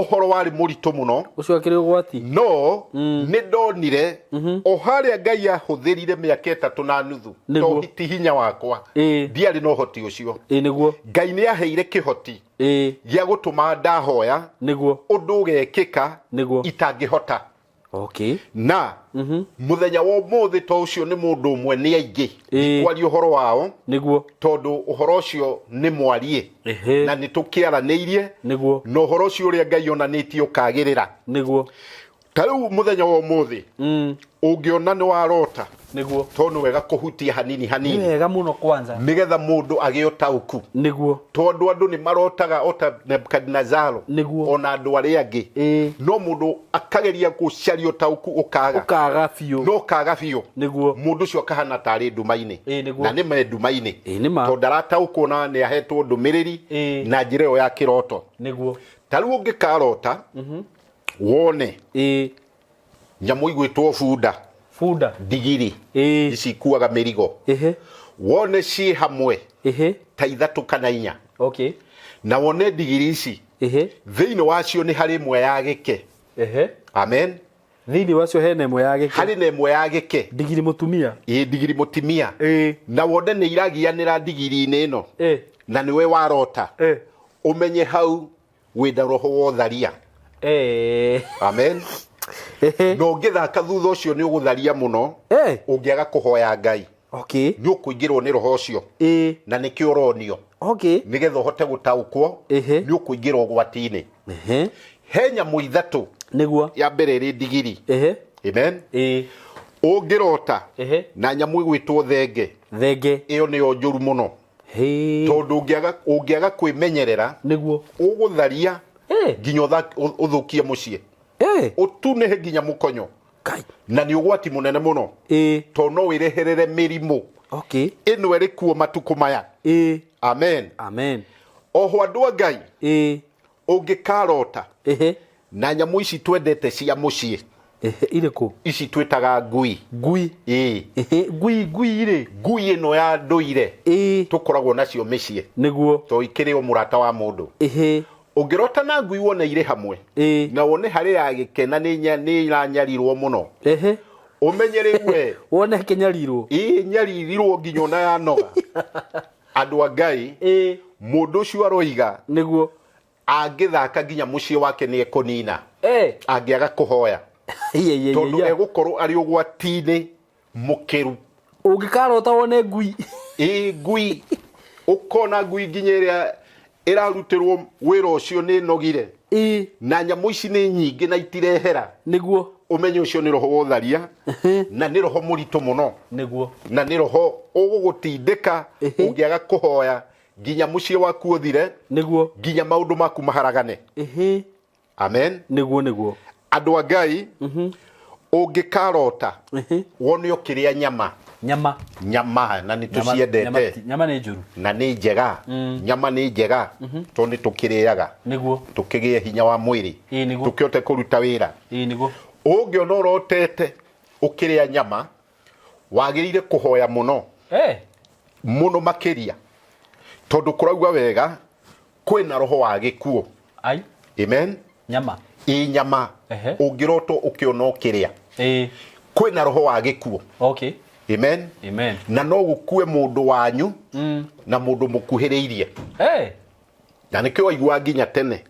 Ũhoro warĩ mũritũ mũno. Ũcio akĩrĩ ũgwati. No nĩ ndonire o harĩa Ngai ahũthĩrire mĩaka 3 na nuthu. To ti hinya wakwa. Ndiarĩ na ũhoti ũcio. Ĩĩ nĩguo. Ngai nĩ aheire kĩhoti gĩa gũtũma ndahoya ũndũ ũgekĩka itangĩhota. Na mũthenya wa ũmũthĩ, to ũcio nĩ mũndũ ũmwe, nĩ aingĩ. Kwaria ũhoro wao, tondũ ũhoro ũcio nĩ mwarie na nĩ tũkĩaranĩirie na ũhoro ũcio ũrĩa Ngai onanĩtie ũkagĩrĩra. Ta rĩu mũthenya wa ũmũthĩ, ũngĩona nĩ warota, tondũ nĩ wega kũhutia hanini Nĩ hanini, wega mũno kwanza. Nĩgetha mũndũ agĩe ũtaũku, tondũ andũ nĩ marotaga o ta Nebukadinezaro, ona andũ arĩa angĩ, no mũndũ akageria gũcaria ũtaũku ũkaga. Ũkaga biũ. No ũkaga biũ. Mũndũ ũcio akahana tarĩ nduma-inĩ. Na nĩ me nduma-inĩ, Ĩĩ nĩ ma. Tondũ ndarataũkwo na nĩ ahetwo ndũmĩrĩri na njĩra ĩyo ya kĩroto. Ta rĩu ũngĩkarota wone nyamũ igwĩtwo bunda, Bunda. Ndigiri ici ikuaga mĩrigo, wone ciĩ hamwe ta ithatũ kana inya, na wone ndigiri ici thĩinĩ wacio nĩ harĩ ĩmwe ya gĩke. Amen. Thĩinĩ wacio hena ĩmwe ya gĩke. Harĩ na ĩmwe ya gĩke. Ndigiri mũtumia. Ĩ, ndigiri mũtimia. Na wone nĩ iragianĩra ndigiri-inĩ ĩno, na nĩwe warota, ũmenye hau wĩna roho wa ũtharia. Amen. Na ũngĩthaka thutha ũcio nĩ ũgũtharia mũno. Ũngĩaga kũhoya Ngai, nĩ ũkũingĩrwo nĩ roho ũcio, na nĩkĩo ũronio, nĩgetha ũhote gũtaũkwo. Nĩ ũkũingĩra ũgwati-inĩ. He nyamũ ithatũ. Ya mbere ĩrĩ ndigiri. Amen. Ũngĩrota na nyamũ ĩgwĩtwo thenge, Thenge. Ĩyo nĩyo njũru mũno, tondũ ũngĩaga kwĩmenyerera, ũgũtharia nginya ũthũkie mũciĩ, ũtunĩhe nginya mũkonyo. Kai. Na nĩ ũgwati mũnene mũno, tondũ no wĩreherere mĩrimũ ĩno ĩrĩ kuo matukũ maya. Amen. Amen. Oho, andũ a Ngai, ũngĩkarota na nyamũ ici twendete cia mũciĩ, Irĩkũ? Ici twĩtaga ngui. Ngui. Ĩĩ. Ngui rĩ? Ngui ĩno ya ndũire tũkoragwo nacio mĩciĩ, to ikĩrĩ o mũrata wa mũndũ. Ũngĩrota na ngui wone irĩ hamwe, na wone harĩ ya gĩkena nĩ iranyarirwo mũno, ũmenye rĩu we Wone kĩnyarirwo. Ĩ, nyaririrwo nginya ona yanoga. Andũ a Ngai, mũndũ ũcio aroiga angĩthaka nginya mũciĩ wake nĩ ekũnina, angĩaga kũhoya, tondũ egũkorwo arĩ ũgwati-inĩ mũkĩru. Ũngĩkarota wone ngui. Ĩ, ngui, ũkona ngui nginya ĩrĩa ĩrarutĩrwo wĩra ũcio nĩ nogire, na nyamũ ici nĩ nyingĩ na itirehera, ũmenye ũcio nĩ roho wa ũtharia, na nĩ roho mũritũ mũno, na nĩ roho ũgũgũtindĩka ũngĩaga kũhoya nginya mũciĩ waku ũthire, nginya maũndũ maku maharagane. Amen. Nĩguo nĩguo. Andũ a Ngai, ũngĩkarota wone ũkĩrĩa nyama, Nyama. Nyama, na nĩ Nyama- tũciendete. Nyama nĩ njũru. Na nĩ njega, nyama nĩ njega tondũ nĩ tũkĩrĩaga tũkĩgĩe hinya wa mwĩrĩ, Ĩĩ, nĩguo. tũkĩhote kũruta wĩra. Ĩĩ nĩguo. Ũngĩona ũrotete ũkĩrĩa nyama, wagĩrĩire kũhoya mũno, mũno makĩria, tondũ kũrauga wega kwĩna roho wa gĩkuũ. Ai. Amen. Nyama. Ĩ, nyama. Ũngĩrotwo ũkĩona ũkĩrĩa, kwĩna roho wa gĩkuũ. Amen. Amen. Na no gũkue mũndũ wanyu na mũndũ mũkuhĩrĩirie. Na nĩkĩo waiguaga nginya tene,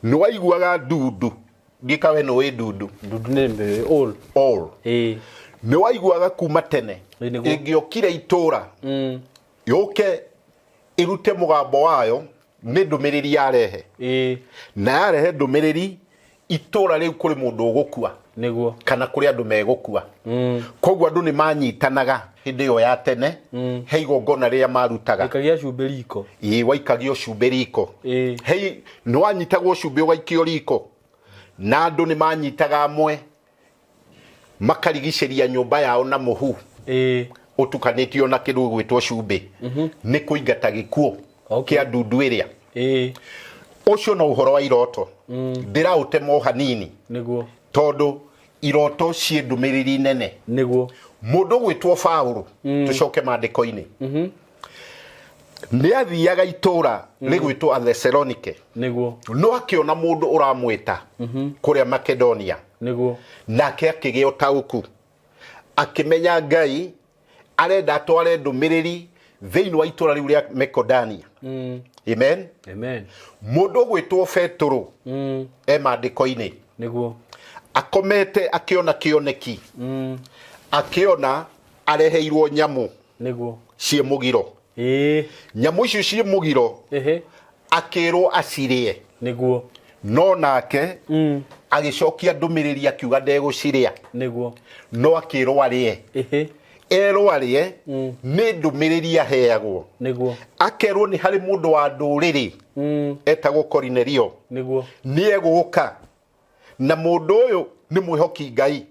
nĩ waiguaga ndundu, ngĩka we nĩ wĩ ndundu. Ndundu nĩ mbĩ all. All. Nĩ waiguaga kuma tene, Ĩĩ, nĩguo. ĩngĩokire itũra, yũke ĩrute mũgambo wayo, nĩ ndũmĩrĩri yarehe. Na yarehe ndũmĩrĩri, itũra rĩu kũrĩ mũndũ ũgũkua, kana kũrĩ andũ megũkua. Koguo andũ nĩ manyitanaga hĩndĩ ĩyo ya tene, he igongona rĩrĩa marutaga. Ikagia cumbĩ riko. Ĩĩ, waikagio cumbĩ riko. Hei, nĩ wanyitagwo cumbĩ ũgaikio riko, na andũ nĩ manyitaga amwe makarigicĩria nyũmba yao na mũhu ũtukanĩtio na kĩndũ gĩgwĩtwo cumbĩ, nĩ kũingata gĩkuũ kĩa ndundu ĩrĩa. Ũcio no ũhoro wa iroto, ndĩraũtema o hanini, tondũ iroto ciĩ ndũmĩrĩri nene. Mũndũ ũgwĩtwo Paũlũ, tũcoke maandĩko-inĩ, Nĩ athiaga itũũra rĩgwĩtwo Athesalonike. Nĩguo. No akĩona mũndũ ũramwĩta kũrĩa Makedonia. Nĩguo. Nake akĩgĩa ũtaũku, akĩmenya Ngai arenda atware ndũmĩrĩri thĩinĩ wa itũũra rĩu rĩa Makedonia. Amen. Amen. Mũndũ ũgwĩtwo Betũrũ e maandĩko-inĩ. Nĩguo. Akomete akĩona kĩoneki. Akĩona areheirwo nyamũ. Nĩguo. Ciĩ mũgiro. Ĩĩ. Nyamũ icio ciĩ mũgiro. Ehe. Akĩrwo acirĩe. Nĩguo. No nake agĩcokia ndũmĩrĩri akiuga ndegũcirĩa. Nĩguo. No akĩrwo arĩe. Ehe. Erwo arĩe nĩ ndũmĩrĩri aheagwo. Nĩguo. Akerwo nĩ harĩ mũndũ wa ndũrĩrĩ etagwo Korinelio. Nĩguo. Nĩ egũka. Na mũndũ ũyũ nĩ mwĩhoki Ngai.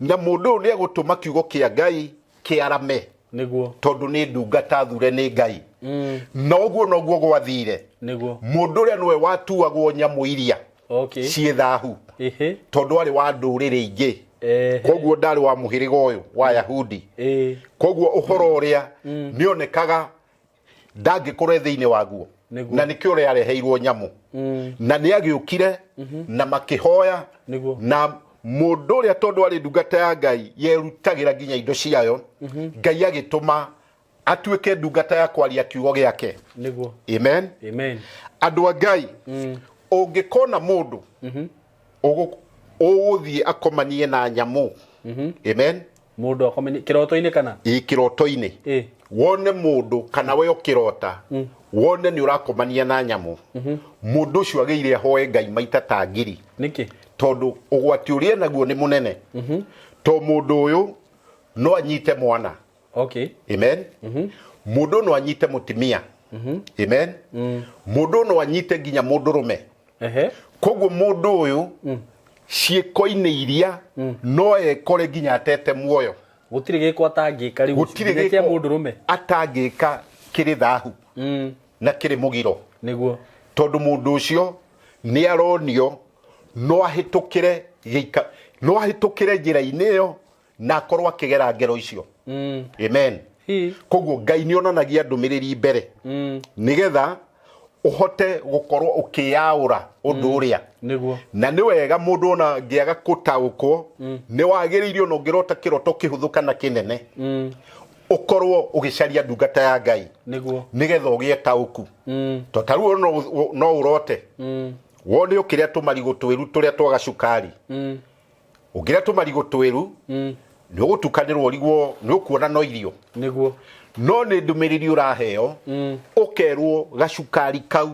Na mũndũ ũyũ nĩ egũtũma kiugo kĩa Ngai kĩarame. Nĩguo. Tondũ nĩ ndungata thure nĩ Ngai. Na ũguo noguo gwathire. Nĩguo. Mũndũ ũrĩa nĩwe watuagwo nyamũ iria Okay. ciĩ thahu. Ehe. Tondũ arĩ wa ndũrĩrĩ ingĩ. Ehe. Koguo ndarĩ wa mũhĩrĩga ũyũ wa Yahudi. Ĩĩ. Koguo ũhoro ũrĩa nĩonekaga ndangĩkorwo e thĩinĩ waguo. Nĩguo. Na nĩkĩo ũrĩa areheirwo nyamũ. Na nĩ agĩũkire na makĩhoya. Nĩguo. Na mũndũ ũrĩa tondũ arĩ ndungata ya Ngai yerutagĩra nginya indo ciayo, Ngai agĩtũma atuĩke ndungata ya kwaria kiugo gĩake. Nĩguo. Amen. Amen. Andũ a Ngai, ũngĩkona mũndũ ũgũthiĩ akomanie na nyamũ. Amen. Mũndũ akomanie kĩroto-inĩ kana? Ĩ, kĩroto-inĩ. Ĩ. Wone mũndũ kana we ũkĩrota, wone nĩ ũrakomania na nyamũ. Mũndũ ũcio agĩire ahoe Ngai maita ta ngiri. Nĩkĩ? Tondũ ũgwati ũrĩa enaguo nĩ mũnene. To mũndũ ũyũ no anyite mwana. Okay. Amen. Mũndũ no anyite mũtumia. Amen. Mũndũ no anyite nginya mũndũrũme. Ehe. Koguo mũndũ ũyũ ciĩko-inĩ iria no ekore nginya atete muoyo. Gũtirĩ gĩko atangĩka rĩu. Gũtirĩ Nginya kĩa gĩko mũndũrũme. atangĩka kĩrĩ thahu na kĩrĩ mũgiro. Nĩguo. Tondũ mũndũ ũcio nĩ aronio no ahĩtũkĩre gĩika, no ahĩtũkĩre njĩra-inĩ ĩyo na akorwo akĩgera ngero icio. Amen. Hi. Koguo Ngai nĩ onanagia ndũmĩrĩri mbere. Nĩgetha ũhote gũkorwo ũkĩyaũra ũndũ ũrĩa. Nĩguo. Na nĩ wega mũndũ ona angĩaga gũtaũkwo, nĩ wagĩrĩire ona ũngĩrota kĩroto kĩhũthũ kana kĩnene, ũkorwo ũgĩcaria ndungata ya Ngai. Nĩguo. Nĩgetha ũgĩe taũku. To ta rĩu no ũrote. Wone ũkĩrĩa tũmarigũ twĩru tũrĩa twa gacukari. Ũngĩrĩa tũmarigũ twĩru, nĩ ũgũtukanĩrwo ũrigwo, nĩ ũkuona no irio. Nĩguo. No nĩ ndũmĩrĩri ũraheo, ũkerwo gacukari kau,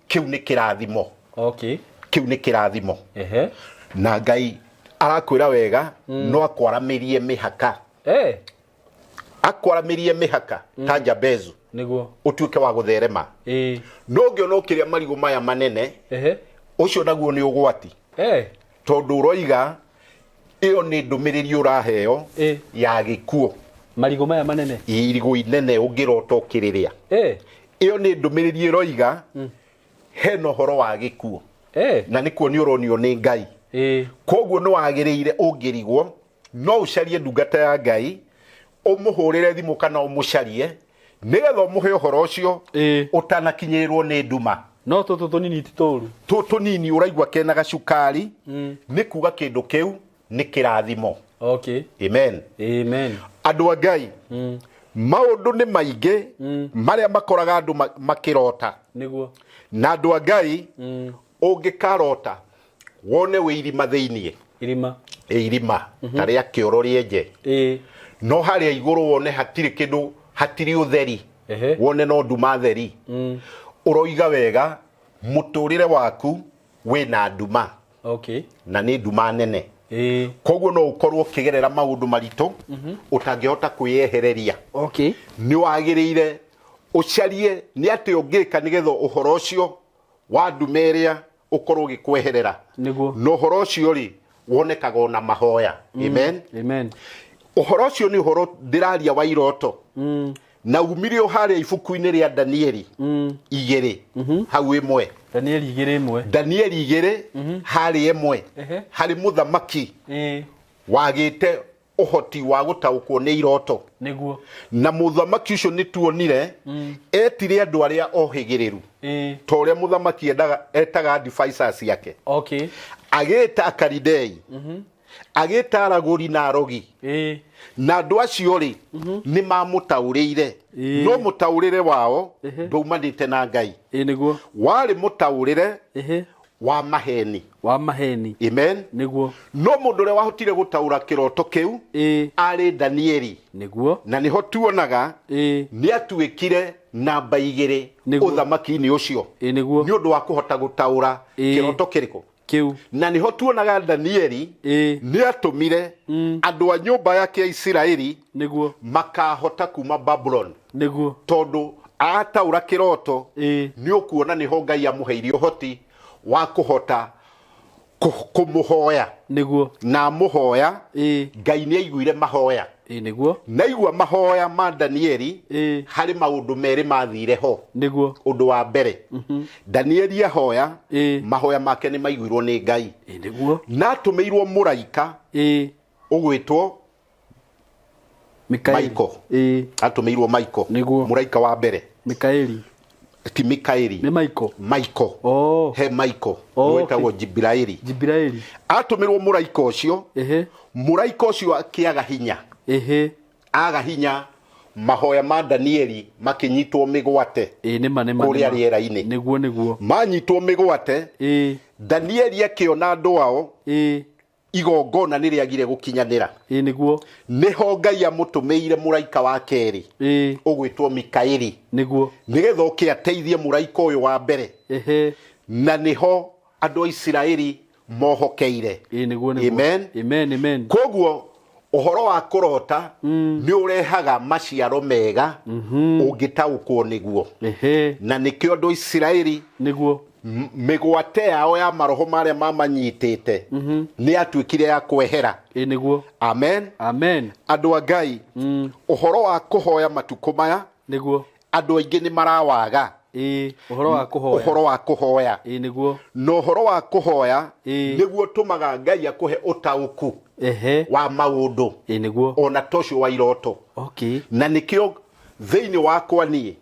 kĩu nĩ kĩrathimo. Okay. Kĩu nĩ kĩrathimo. Ehe. Na Ngai arakwĩra wega, no akwaramĩrie mĩhaka. Akwaramĩrie mĩhaka ta Jabezu. Nĩguo. Ũtuĩke wa gũtherema. Ĩĩ. No ũngĩona ũkĩrĩa marigũ maya manene, Ehe. ũcio naguo nĩ ũgwati. Tondũ ũroiga ĩyo nĩ ndũmĩrĩri ũraheo ya gĩkuũ. Marigũ maya manene? Irigũ inene ũngĩrota ũkĩrĩrĩa. Ĩyo nĩ ndũmĩrĩri ĩroiga hena ũhoro wa gĩkuũ. Na nĩkuo nĩ ũronio nĩ Ngai. Koguo nĩ wagĩrĩire ũngĩrigwo no ũcarie ndungata ya Ngai, ũmũhũrĩre thimũ kana ũmũcarie nĩgetha ũmũhe ũhoro ũcio ũtanakinyĩrĩrwo nĩ nduma. No tũtũ tũnini ti tũru. Tũtũ tũnini ũraigua kena gacukari, nĩ kuga kĩndũ kĩu nĩ kĩrathimo. Okay. Amen. Amen. Andũ a Ngai, maũndũ nĩ maingĩ marĩa makoraga andũ makĩrota. Nĩguo. Na andũ a Ngai, ũngĩkarota wone wĩ irima thĩiniĩ. Irima. Ĩ, irima, ta rĩa kĩoro rĩenje. No harĩa igũrũ wone hatirĩ kĩndũ, hatirĩ ũtheri. Wone no nduma theri. Ũroiga wega, mũtũrĩre waku wĩna nduma. Okay. Na nĩ nduma nene. Koguo no ũkorwo ũkĩgerera maũndũ maritũ, ũtangĩhota kwĩyehereria. Okay. Nĩ wagĩrĩire ũcarie nĩ atĩ ũngĩka nĩgetha ũhoro ũcio wa nduma ĩrĩa ũkorwo ũgĩkweherera. Nĩguo. Na ũhoro ũcio rĩ, wonekaga ona mahoya. Amen. Amen. Ũhoro ũcio nĩ ũhoro ndĩraria wa iroto. Na umire o harĩa ibuku-inĩ rĩa Danieli igĩrĩ, hau ĩmwe. Danieli igĩrĩ ĩmwe. Danieli igĩrĩ, harĩa ĩmwe. Harĩ mũthamaki wagĩte Ũhoti wa gũtaũkwo nĩ iroto. Nĩguo. Na mũthamaki ũcio nĩ tuonire etire andũ arĩa ohĩgĩrĩru, ta ũrĩa mũthamaki endaga, etaga advisors ciake. Agĩta Akaridei, agĩta aragũri na arogi, na andũ acio rĩ, nĩ mamũtaũrĩire, no mũtaũrĩre wao ndwaumanĩte na Ngai. Nĩguo. Warĩ mũtaũrĩre wa maheni. Wa maheni. Amen. Nĩguo. No mũndũ ũrĩa wahotire gũtaũra kĩroto kĩu arĩ Danieli. Nĩguo. Na nĩho tuonaga nĩ atuĩkire namba 2 ũthamaki-inĩ ũcio. Nĩguo. Nĩ ũndũ wa kũhota gũtaũra kĩroto kĩrĩkũ? Kĩu. Na nĩho tuonaga Danieli nĩ atũmire andũ a nyũmba yake ya Isiraeli makahota kuma Babuloni. Nĩguo. Tondũ ataũra kĩroto, nĩ ũkuona nĩho Ngai amũheire ũhoti wa kũhota kũmũhoya. Nĩguo. Na amũhoya, Ngai nĩ aiguire mahoya. Nĩguo. Na aigua mahoya ma Danieli, harĩ maũndũ merĩ mathire ho. Nĩguo. Ũndũ wa mbere, Danieli ahoya, mahoya make nĩ maiguirwo nĩ Ngai. Nĩguo. Na atũmĩirwo mũraika ũgwĩtwo Mikaeli. Michael. Atũmĩirwo Michael. Nĩguo. Mũraika wa mbere. Mikaeli. Ti Mikaeli. Nĩ Michael. Michael. Oh. He Michael. Oh, Wĩtagwo okay. Jibraili. Jibraili. Atũmĩrwo mũraika ũcio. Mũraika ũcio akĩaga hinya. Aga hinya, mahoya ma Danieli makĩnyitwo mĩgwate. Nĩma, nĩma, Kũrĩa nĩma. rĩera-inĩ. Nĩguo, nĩguo. Manyitwo mĩgwate. Danieli akĩona andũ ao. Igongona nĩ rĩagire gũkinyanĩra. Nĩguo. Nĩho Ngai amũtũmĩire mũraika wa kerĩ. Ũgwĩtwo Mikaeli. Nĩguo. Nĩgetha oke ateithie mũraika ũyũ wa mbere. Na nĩho andũ a Isiraeli mohokeire. Nĩguo, nĩguo. Amen. Amen, amen. Koguo ũhoro wa kũrota nĩ ũrehaga maciaro mega ũngĩtaũkwo nĩguo. Na nĩkĩo andũ a Isiraeli Nĩguo. Mĩgwate yao ya maroho marĩa mamanyitĩte nĩ yatuĩkire ya kwehera. Nĩguo. Amen. Amen. Andũ a Ngai, ũhoro wa kũhoya matukũ maya, Nĩguo. andũ aingĩ nĩ marawaga. Ũhoro wa kũhoya. Ũhoro wa kũhoya. Nĩguo. Na ũhoro wa kũhoya nĩguo ũtũmaga Ngai akũhe ũtaũku wa maũndũ. Nĩguo. Ona to ũcio wa iroto. Na nĩkĩo thĩinĩ wakwa niĩ,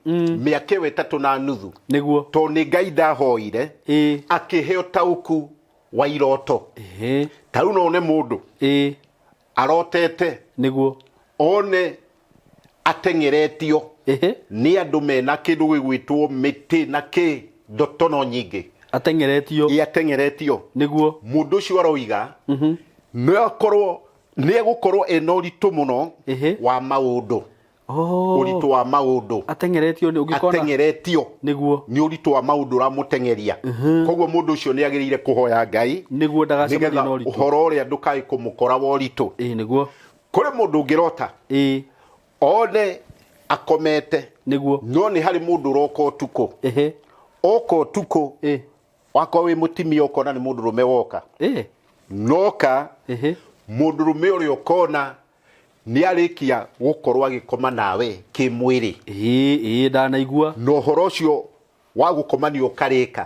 mĩaka ĩyo 3.5, Nĩguo. tondũ nĩ Ngai ndahoire, akĩhe ũtaũku wa iroto. Ta rĩu no one mũndũ arotete, Nĩguo. one ateng'eretio nĩ andũ mena kĩndũ gĩgwĩtwo mĩtĩ na kĩ ndotono nyingĩ. Ateng'eretio. Ateng'eretio. Nĩguo. Mũndũ ũcio aroiga, nĩ akorwo, nĩ egũkorwo ena ũritũ mũno wa maũndũ. Ũritũ wa maũndũ. Ateng'eretio nĩ ũngĩkona. Ateng'eretio. Nĩguo. Nĩ ũritũ wa maũndũ ũramũteng'eria. Koguo mũndũ ũcio nĩ agĩrĩire kũhoya Ngai. Nĩguo ndagacemanie Nĩgetha na ũritũ. ũhoro ũrĩa ndũkae kũmũkora wa ũritũ. Nĩguo. Kũrĩ mũndũ ũngĩrota. One akomete. Nĩguo. No nĩ harĩ mũndũ ũroka ũtukũ. Oka ũtukũ. Wakorwo wĩ mũtumia ũkona nĩ mũndũrũme woka. Noka, mũndũrũme ũrĩa ũkona nĩ arĩkia gũkorwo agĩkoma nawe kĩmwĩrĩ. Ndanaigua. Na ũhoro ũcio wa gũkomania ũkarĩka.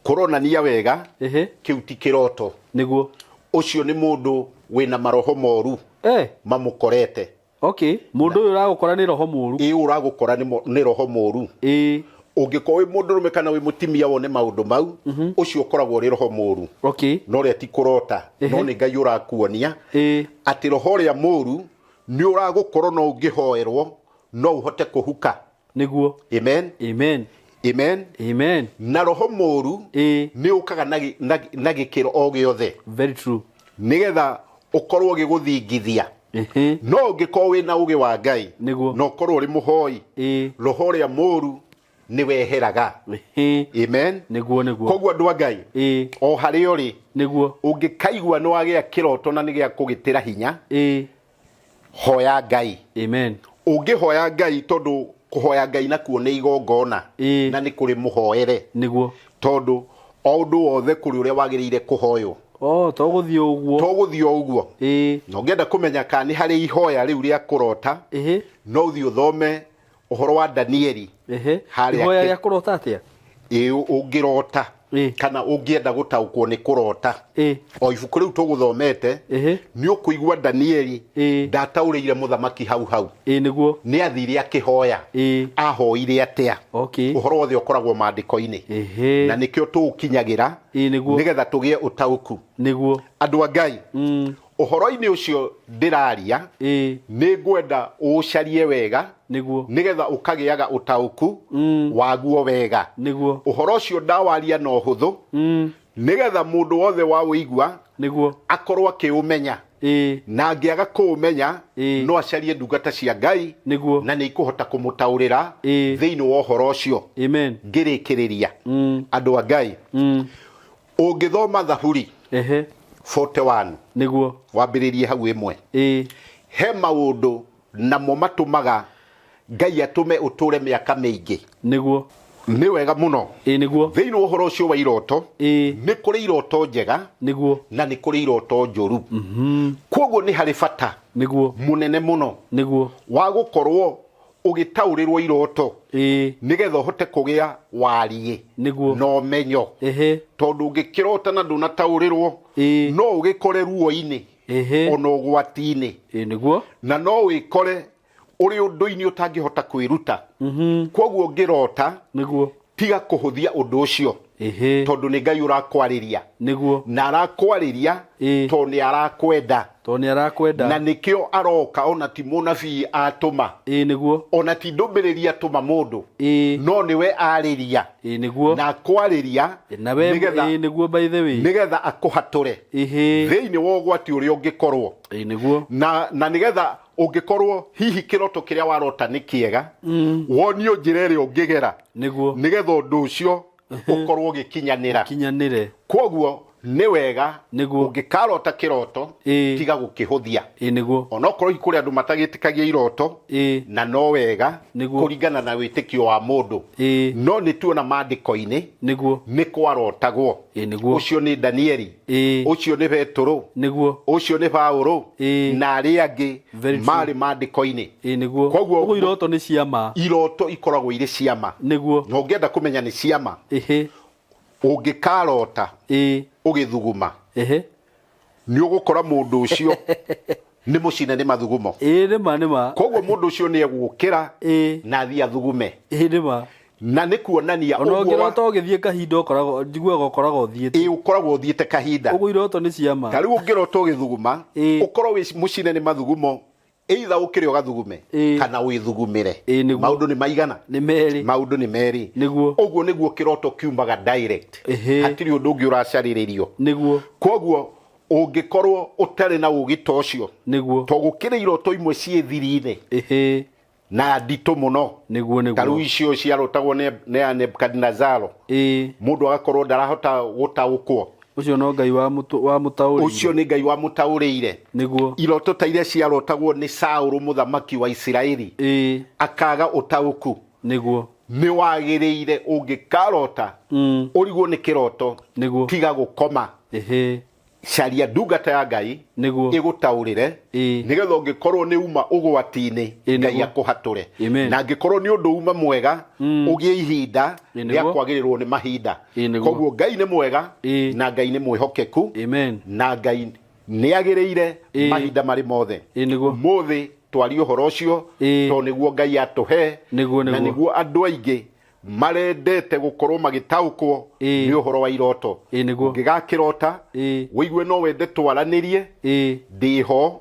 Kũronania wega, kĩu ti kĩroto. Nĩguo. Ũcio nĩ mũndũ wĩna maroho moru. Mamũkorete. Mũndũ ũyũ ũragũkora nĩ roho mũru. Ũragũkora nĩ roho mũru. Ũngĩkorwo wĩ mũndũrũme kana wĩ mũtumia wone maũndũ mau, ũcio ũkoragwo ũrĩ roho mũru. No ũrĩa ti kũrota, no nĩ Ngai ũrakuonia atĩ roho ũrĩa mũru nĩ ũragũkorwo no ũngĩhoerwo, no ũhote kũhuka. Nĩguo. Amen. Amen. Amen. Amen. Na roho mũru nĩ ũkaga na gĩkĩro o gĩothe. Very true. Nĩgetha ũkorwo ũgĩgũthingithia. No ũngĩkorwo wĩna ũgĩ wa Ngai, Nĩguo. na ũkorwo ũrĩ mũhoi, roho ũrĩa mũru nĩ weheraga. Amen. Nĩguo, nĩguo. Koguo andũ a Ngai, o harĩa ũrĩ, Nĩguo. ũngĩkaigua nĩ wagĩa kĩroto na nĩ gĩa kũgĩtĩra hinya, hoya Ngai. Amen. Ũngĩhoya Ngai, tondũ kũhoya Ngai nakuo nĩ igongona, na nĩ kũrĩ mũhoere. Nĩguo. Tondũ o ũndũ wothe kũrĩ ũrĩa wagĩrĩire kũhoywo. Oh, to gũthiĩ ũguo. To gũthiĩ o ũguo. Na ũngĩenda kũmenya kana nĩ harĩ ihoya rĩu rĩa kũrota, no ũthiĩ ũthome ũhoro wa Danieli. Harĩa Ihoya rĩa kũrota atĩa? Ũngĩrota. Kana ũngĩenda gũtaũkwo nĩ kũrota, o ibuku rĩu tũgũthomete, nĩ ũkũigua Danieli ndataũrĩire mũthamaki hau hau. Ĩ nĩguo. Nĩ athire akĩhoya. Ahoire atĩa? Ũhoro wothe ũkoragwo maandĩko-inĩ, na nĩkĩo tũũkinyagĩra, Ĩ nĩguo. nĩgetha tũgĩe ũtaũku. Andũ a Ngai, ũhoro-inĩ ũcio ndĩraria, nĩ ngwenda ũũcarie wega, nĩgetha ũkagĩaga ũtaũku waguo wega. Ũhoro ũcio ndawaria na ũhũthũ, nĩgetha mũndũ wothe wa ũigua akorwo akĩũmenya, na angĩaga kũũmenya, no acarie ndungata cia Ngai, na nĩ ikũhota kũmũtaũrĩra thĩinĩ wa ũhoro ũcio. Amen. Ngĩrĩkĩrĩria, andũ a Ngai, ũngĩthoma Thaburi 41, wambĩrĩrie hau 1, he maũndũ namo matũmaga Ngai atũme ũtũre mĩaka mĩingĩ. Nĩ wega mũno. Ĩ nĩguo. Thĩinĩ wa ũhoro ũcio wa iroto, nĩ kũrĩ iroto njega, na nĩ kũrĩ iroto njũru. Koguo nĩ harĩ bata mũnene mũno wa gũkorwo ũgĩtaũrĩrwo iroto, nĩgetha ũhote kũgĩa wariĩ na ũmenyo, tondũ ũngĩkĩrota na ndũnataũrĩrwo, no ũgĩkore ruo-inĩ, ona ũgwati-inĩ, Ĩ nĩguo. na no wĩkore ũrĩ ũndũ-inĩ ũtangĩhota kwĩruta. Koguo ũngĩrota, tiga kũhũthia ũndũ ũcio, tondũ nĩ Ngai ũrakwarĩria, na arakwarĩria tondũ nĩ arakwenda. Tondũ nĩ arakwenda. Na nĩkĩo aroka, ona ti mũnabii atũma, Ĩ nĩguo. ona ti ndũmĩrĩri atũma mũndũ, no nĩwe arĩria, Ĩ nĩguo. na akwarĩria Nawe. nĩgetha Ĩ nĩguo, by the way. nĩgetha akũhatũre thĩinĩ wa ũgwati ũrĩa ũngĩkorwo, Ĩ nĩguo. na nĩgetha ũngĩkorwo hihi kĩroto kĩrĩa warota nĩ kĩega, wonio njĩra ĩrĩa ũngĩgera, nĩgetha ũndũ ũcio ũkorwo ũgĩkinyanĩra. Kinyanĩre. Koguo nĩ wega, ũngĩkarota kĩroto, tiga gũkĩhũthia, Ĩ nĩguo. Onokorwo hihi kũrĩ andũ matagĩtĩkagia iroto, na no wega, kũringana na wĩtĩkio wa mũndũ, no nĩ tuona maandĩko-inĩ nĩ kwarotagwo. Ĩ nĩguo. Ũcio nĩ Danieli, ũcio nĩ Petũrũ, ũcio nĩ Paũlũ, na arĩa angĩ Very true. marĩ maandĩko-inĩ. Ĩ nĩguo. Koguo- Ũguo iroto nĩ ciama. Iroto ikoragwo irĩ ciama. Na ũngĩenda kũmenya nĩ ciama, ũngĩkarota ũgĩthuguma, nĩ ũgũkora mũndũ ũcio nĩ mũcine nĩ mathugumo. Ĩ nĩma nĩma. Koguo mũndũ ũcio nĩ egũkĩra na athiĩ athugume, Ĩ nĩma. Na nĩ kuonania Ona ũguo ũngĩrota ũgĩthiĩ kahinda, ũkoragwo, njiguaga ũkoragwo ũthiĩte. Ĩ, ũkoragwo ũthiĩte kahinda. Ũguo iroto nĩ ciama. Ta rĩu ũngĩrota ũgĩthuguma, ũkorwo wĩ mũcine nĩ mathugumo, either ũkĩre ũgathugume, kana wĩthugumĩre. Ĩ, nĩguo. Maũndũ nĩ maigana? Nĩ merĩ. Maũndũ nĩ merĩ. Ũguo nĩguo kĩroto kiumaga direct. Hatirĩ ũndũ ũngĩ ũracarĩrĩrio. Koguo ũngĩkorwo ũtarĩ na ũgĩ ta ũcio, to gũkĩrĩ iroto imwe ciĩ thiri-inĩ na nditũ mũno, ta rĩu icio ciarotagwo nĩ ya Nebukadinezaro, mũndũ agakorwo ndarahota gũtaũkwo. Ũcio no Ngai wa mũtaũrĩire. Ũcio nĩ Ngai wamũtaũrĩire. Iroto ta iria ciarotagwo nĩ Saũlũ mũthamaki wa Isiraeli, akaga ũtaũku. Nĩ wagĩrĩire ũngĩkarota, ũrigwo nĩ kĩroto, tiga gũkoma, caria ndungata ya Ngai ĩgũtaũrĩre, nĩgetha ũngĩkorwo nĩ uma ũgwati-inĩ, Ngai akũhatũre. Amen. Na angĩkorwo nĩ ũndũ uma mwega, ũgĩe ihinda rĩa kwagĩrĩrwo nĩ mahinda. Koguo Ngai nĩ mwega, na Ngai nĩ mwĩhokeku, Amen. na Ngai nĩ agĩrĩire mahinda marĩ mothe. Ĩ nĩguo. Mũthĩ twarie ũhoro ũcio, tondũ nĩguo Ngai atũhe, na nĩguo andũ aingĩ marendete gũkorwo magĩtaũkwo nĩ ũhoro wa iroto. Ĩ nĩguo. Ũngĩgakĩrota, wĩigue no wende twaranĩrie, ndĩho,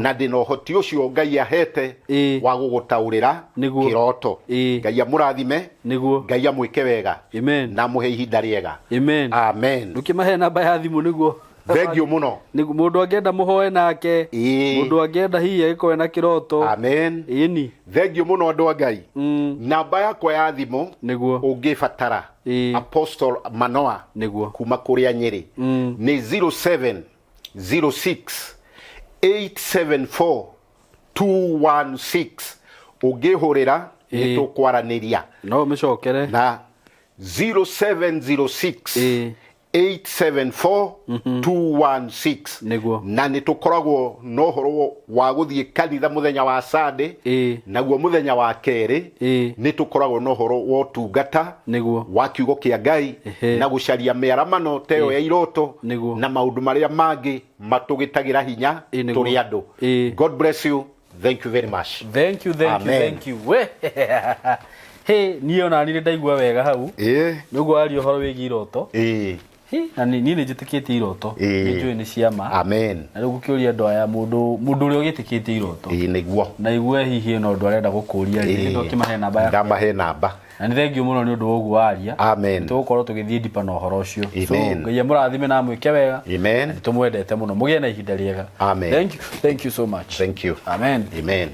na ndĩna ũhoti ũcio Ngai ahete wa gũgũtaũrĩra kĩroto. Ngai amũrathime. Ngai amwĩke wega, Amen. na amũhe ihinda rĩega. Amen. Amen. Ndũkĩmahe namba ya thimũ nĩguo. Thengiũ mũno. Nĩguo mũndũ angĩenda mũhoe nake, mũndũ angĩenda hihi agĩkorwo ena kĩroto. Amen. Ĩni. Thengiũ mũno, andũ a Ngai. Namba yakwa ya thimũ, ũngĩbatara Apostle Manoa kuma kũrĩa Nyĩrĩ, nĩ 0706 874 216. Ũngĩhũrĩra, nĩ tũkwaranĩria. No ũmĩcokere. Na 0706. 874 216. Nĩguo. Na nĩ tũkoragwo na ũhoro wa gũthiĩ kanitha mũthenya wa Sunday. Naguo mũthenya wa kerĩ nĩ tũkoragwo na ũhoro wa ũtungata wa kiugo kĩa Ngai na gũcaria mĩaramano ta ĩyo ya iroto na maũndũ marĩa mangĩ matũgĩtagĩra hinya tũrĩ andũ. God bless you. Thank you very much. Thank you, thank you. Amen. Thank you. We he niĩ ona niĩ ndaigua wega hau nĩguo waria ũhoro wĩgiĩ iroto. Hi, na niĩ nĩ njĩtĩkĩtie iroto. Nĩ njũĩ nĩ ciama. Amen. Na rĩu ngũkĩũria andũ aya, mũndũ ũrĩa ũgĩtĩkĩtie iroto Ĩĩ, nĩguo. na igue hihi ĩno ũndũ arenda gũkũria rĩ, nĩ ũkĩmahe namba yaku. Ndamahe namba. Na nĩ thengiũ mũno nĩ ũndũ wa ũguo waria. Amen. Tũgũkorwo tũgĩthiĩ deeper na ũhoro ũcio. So Amen. Ngai amũrathime na amwĩke wega. Amen. Na nĩ tũmwendete mũno, mũgĩe na ihinda rĩega. Amen. Thank you, thank you so much. Thank you. Amen. Amen.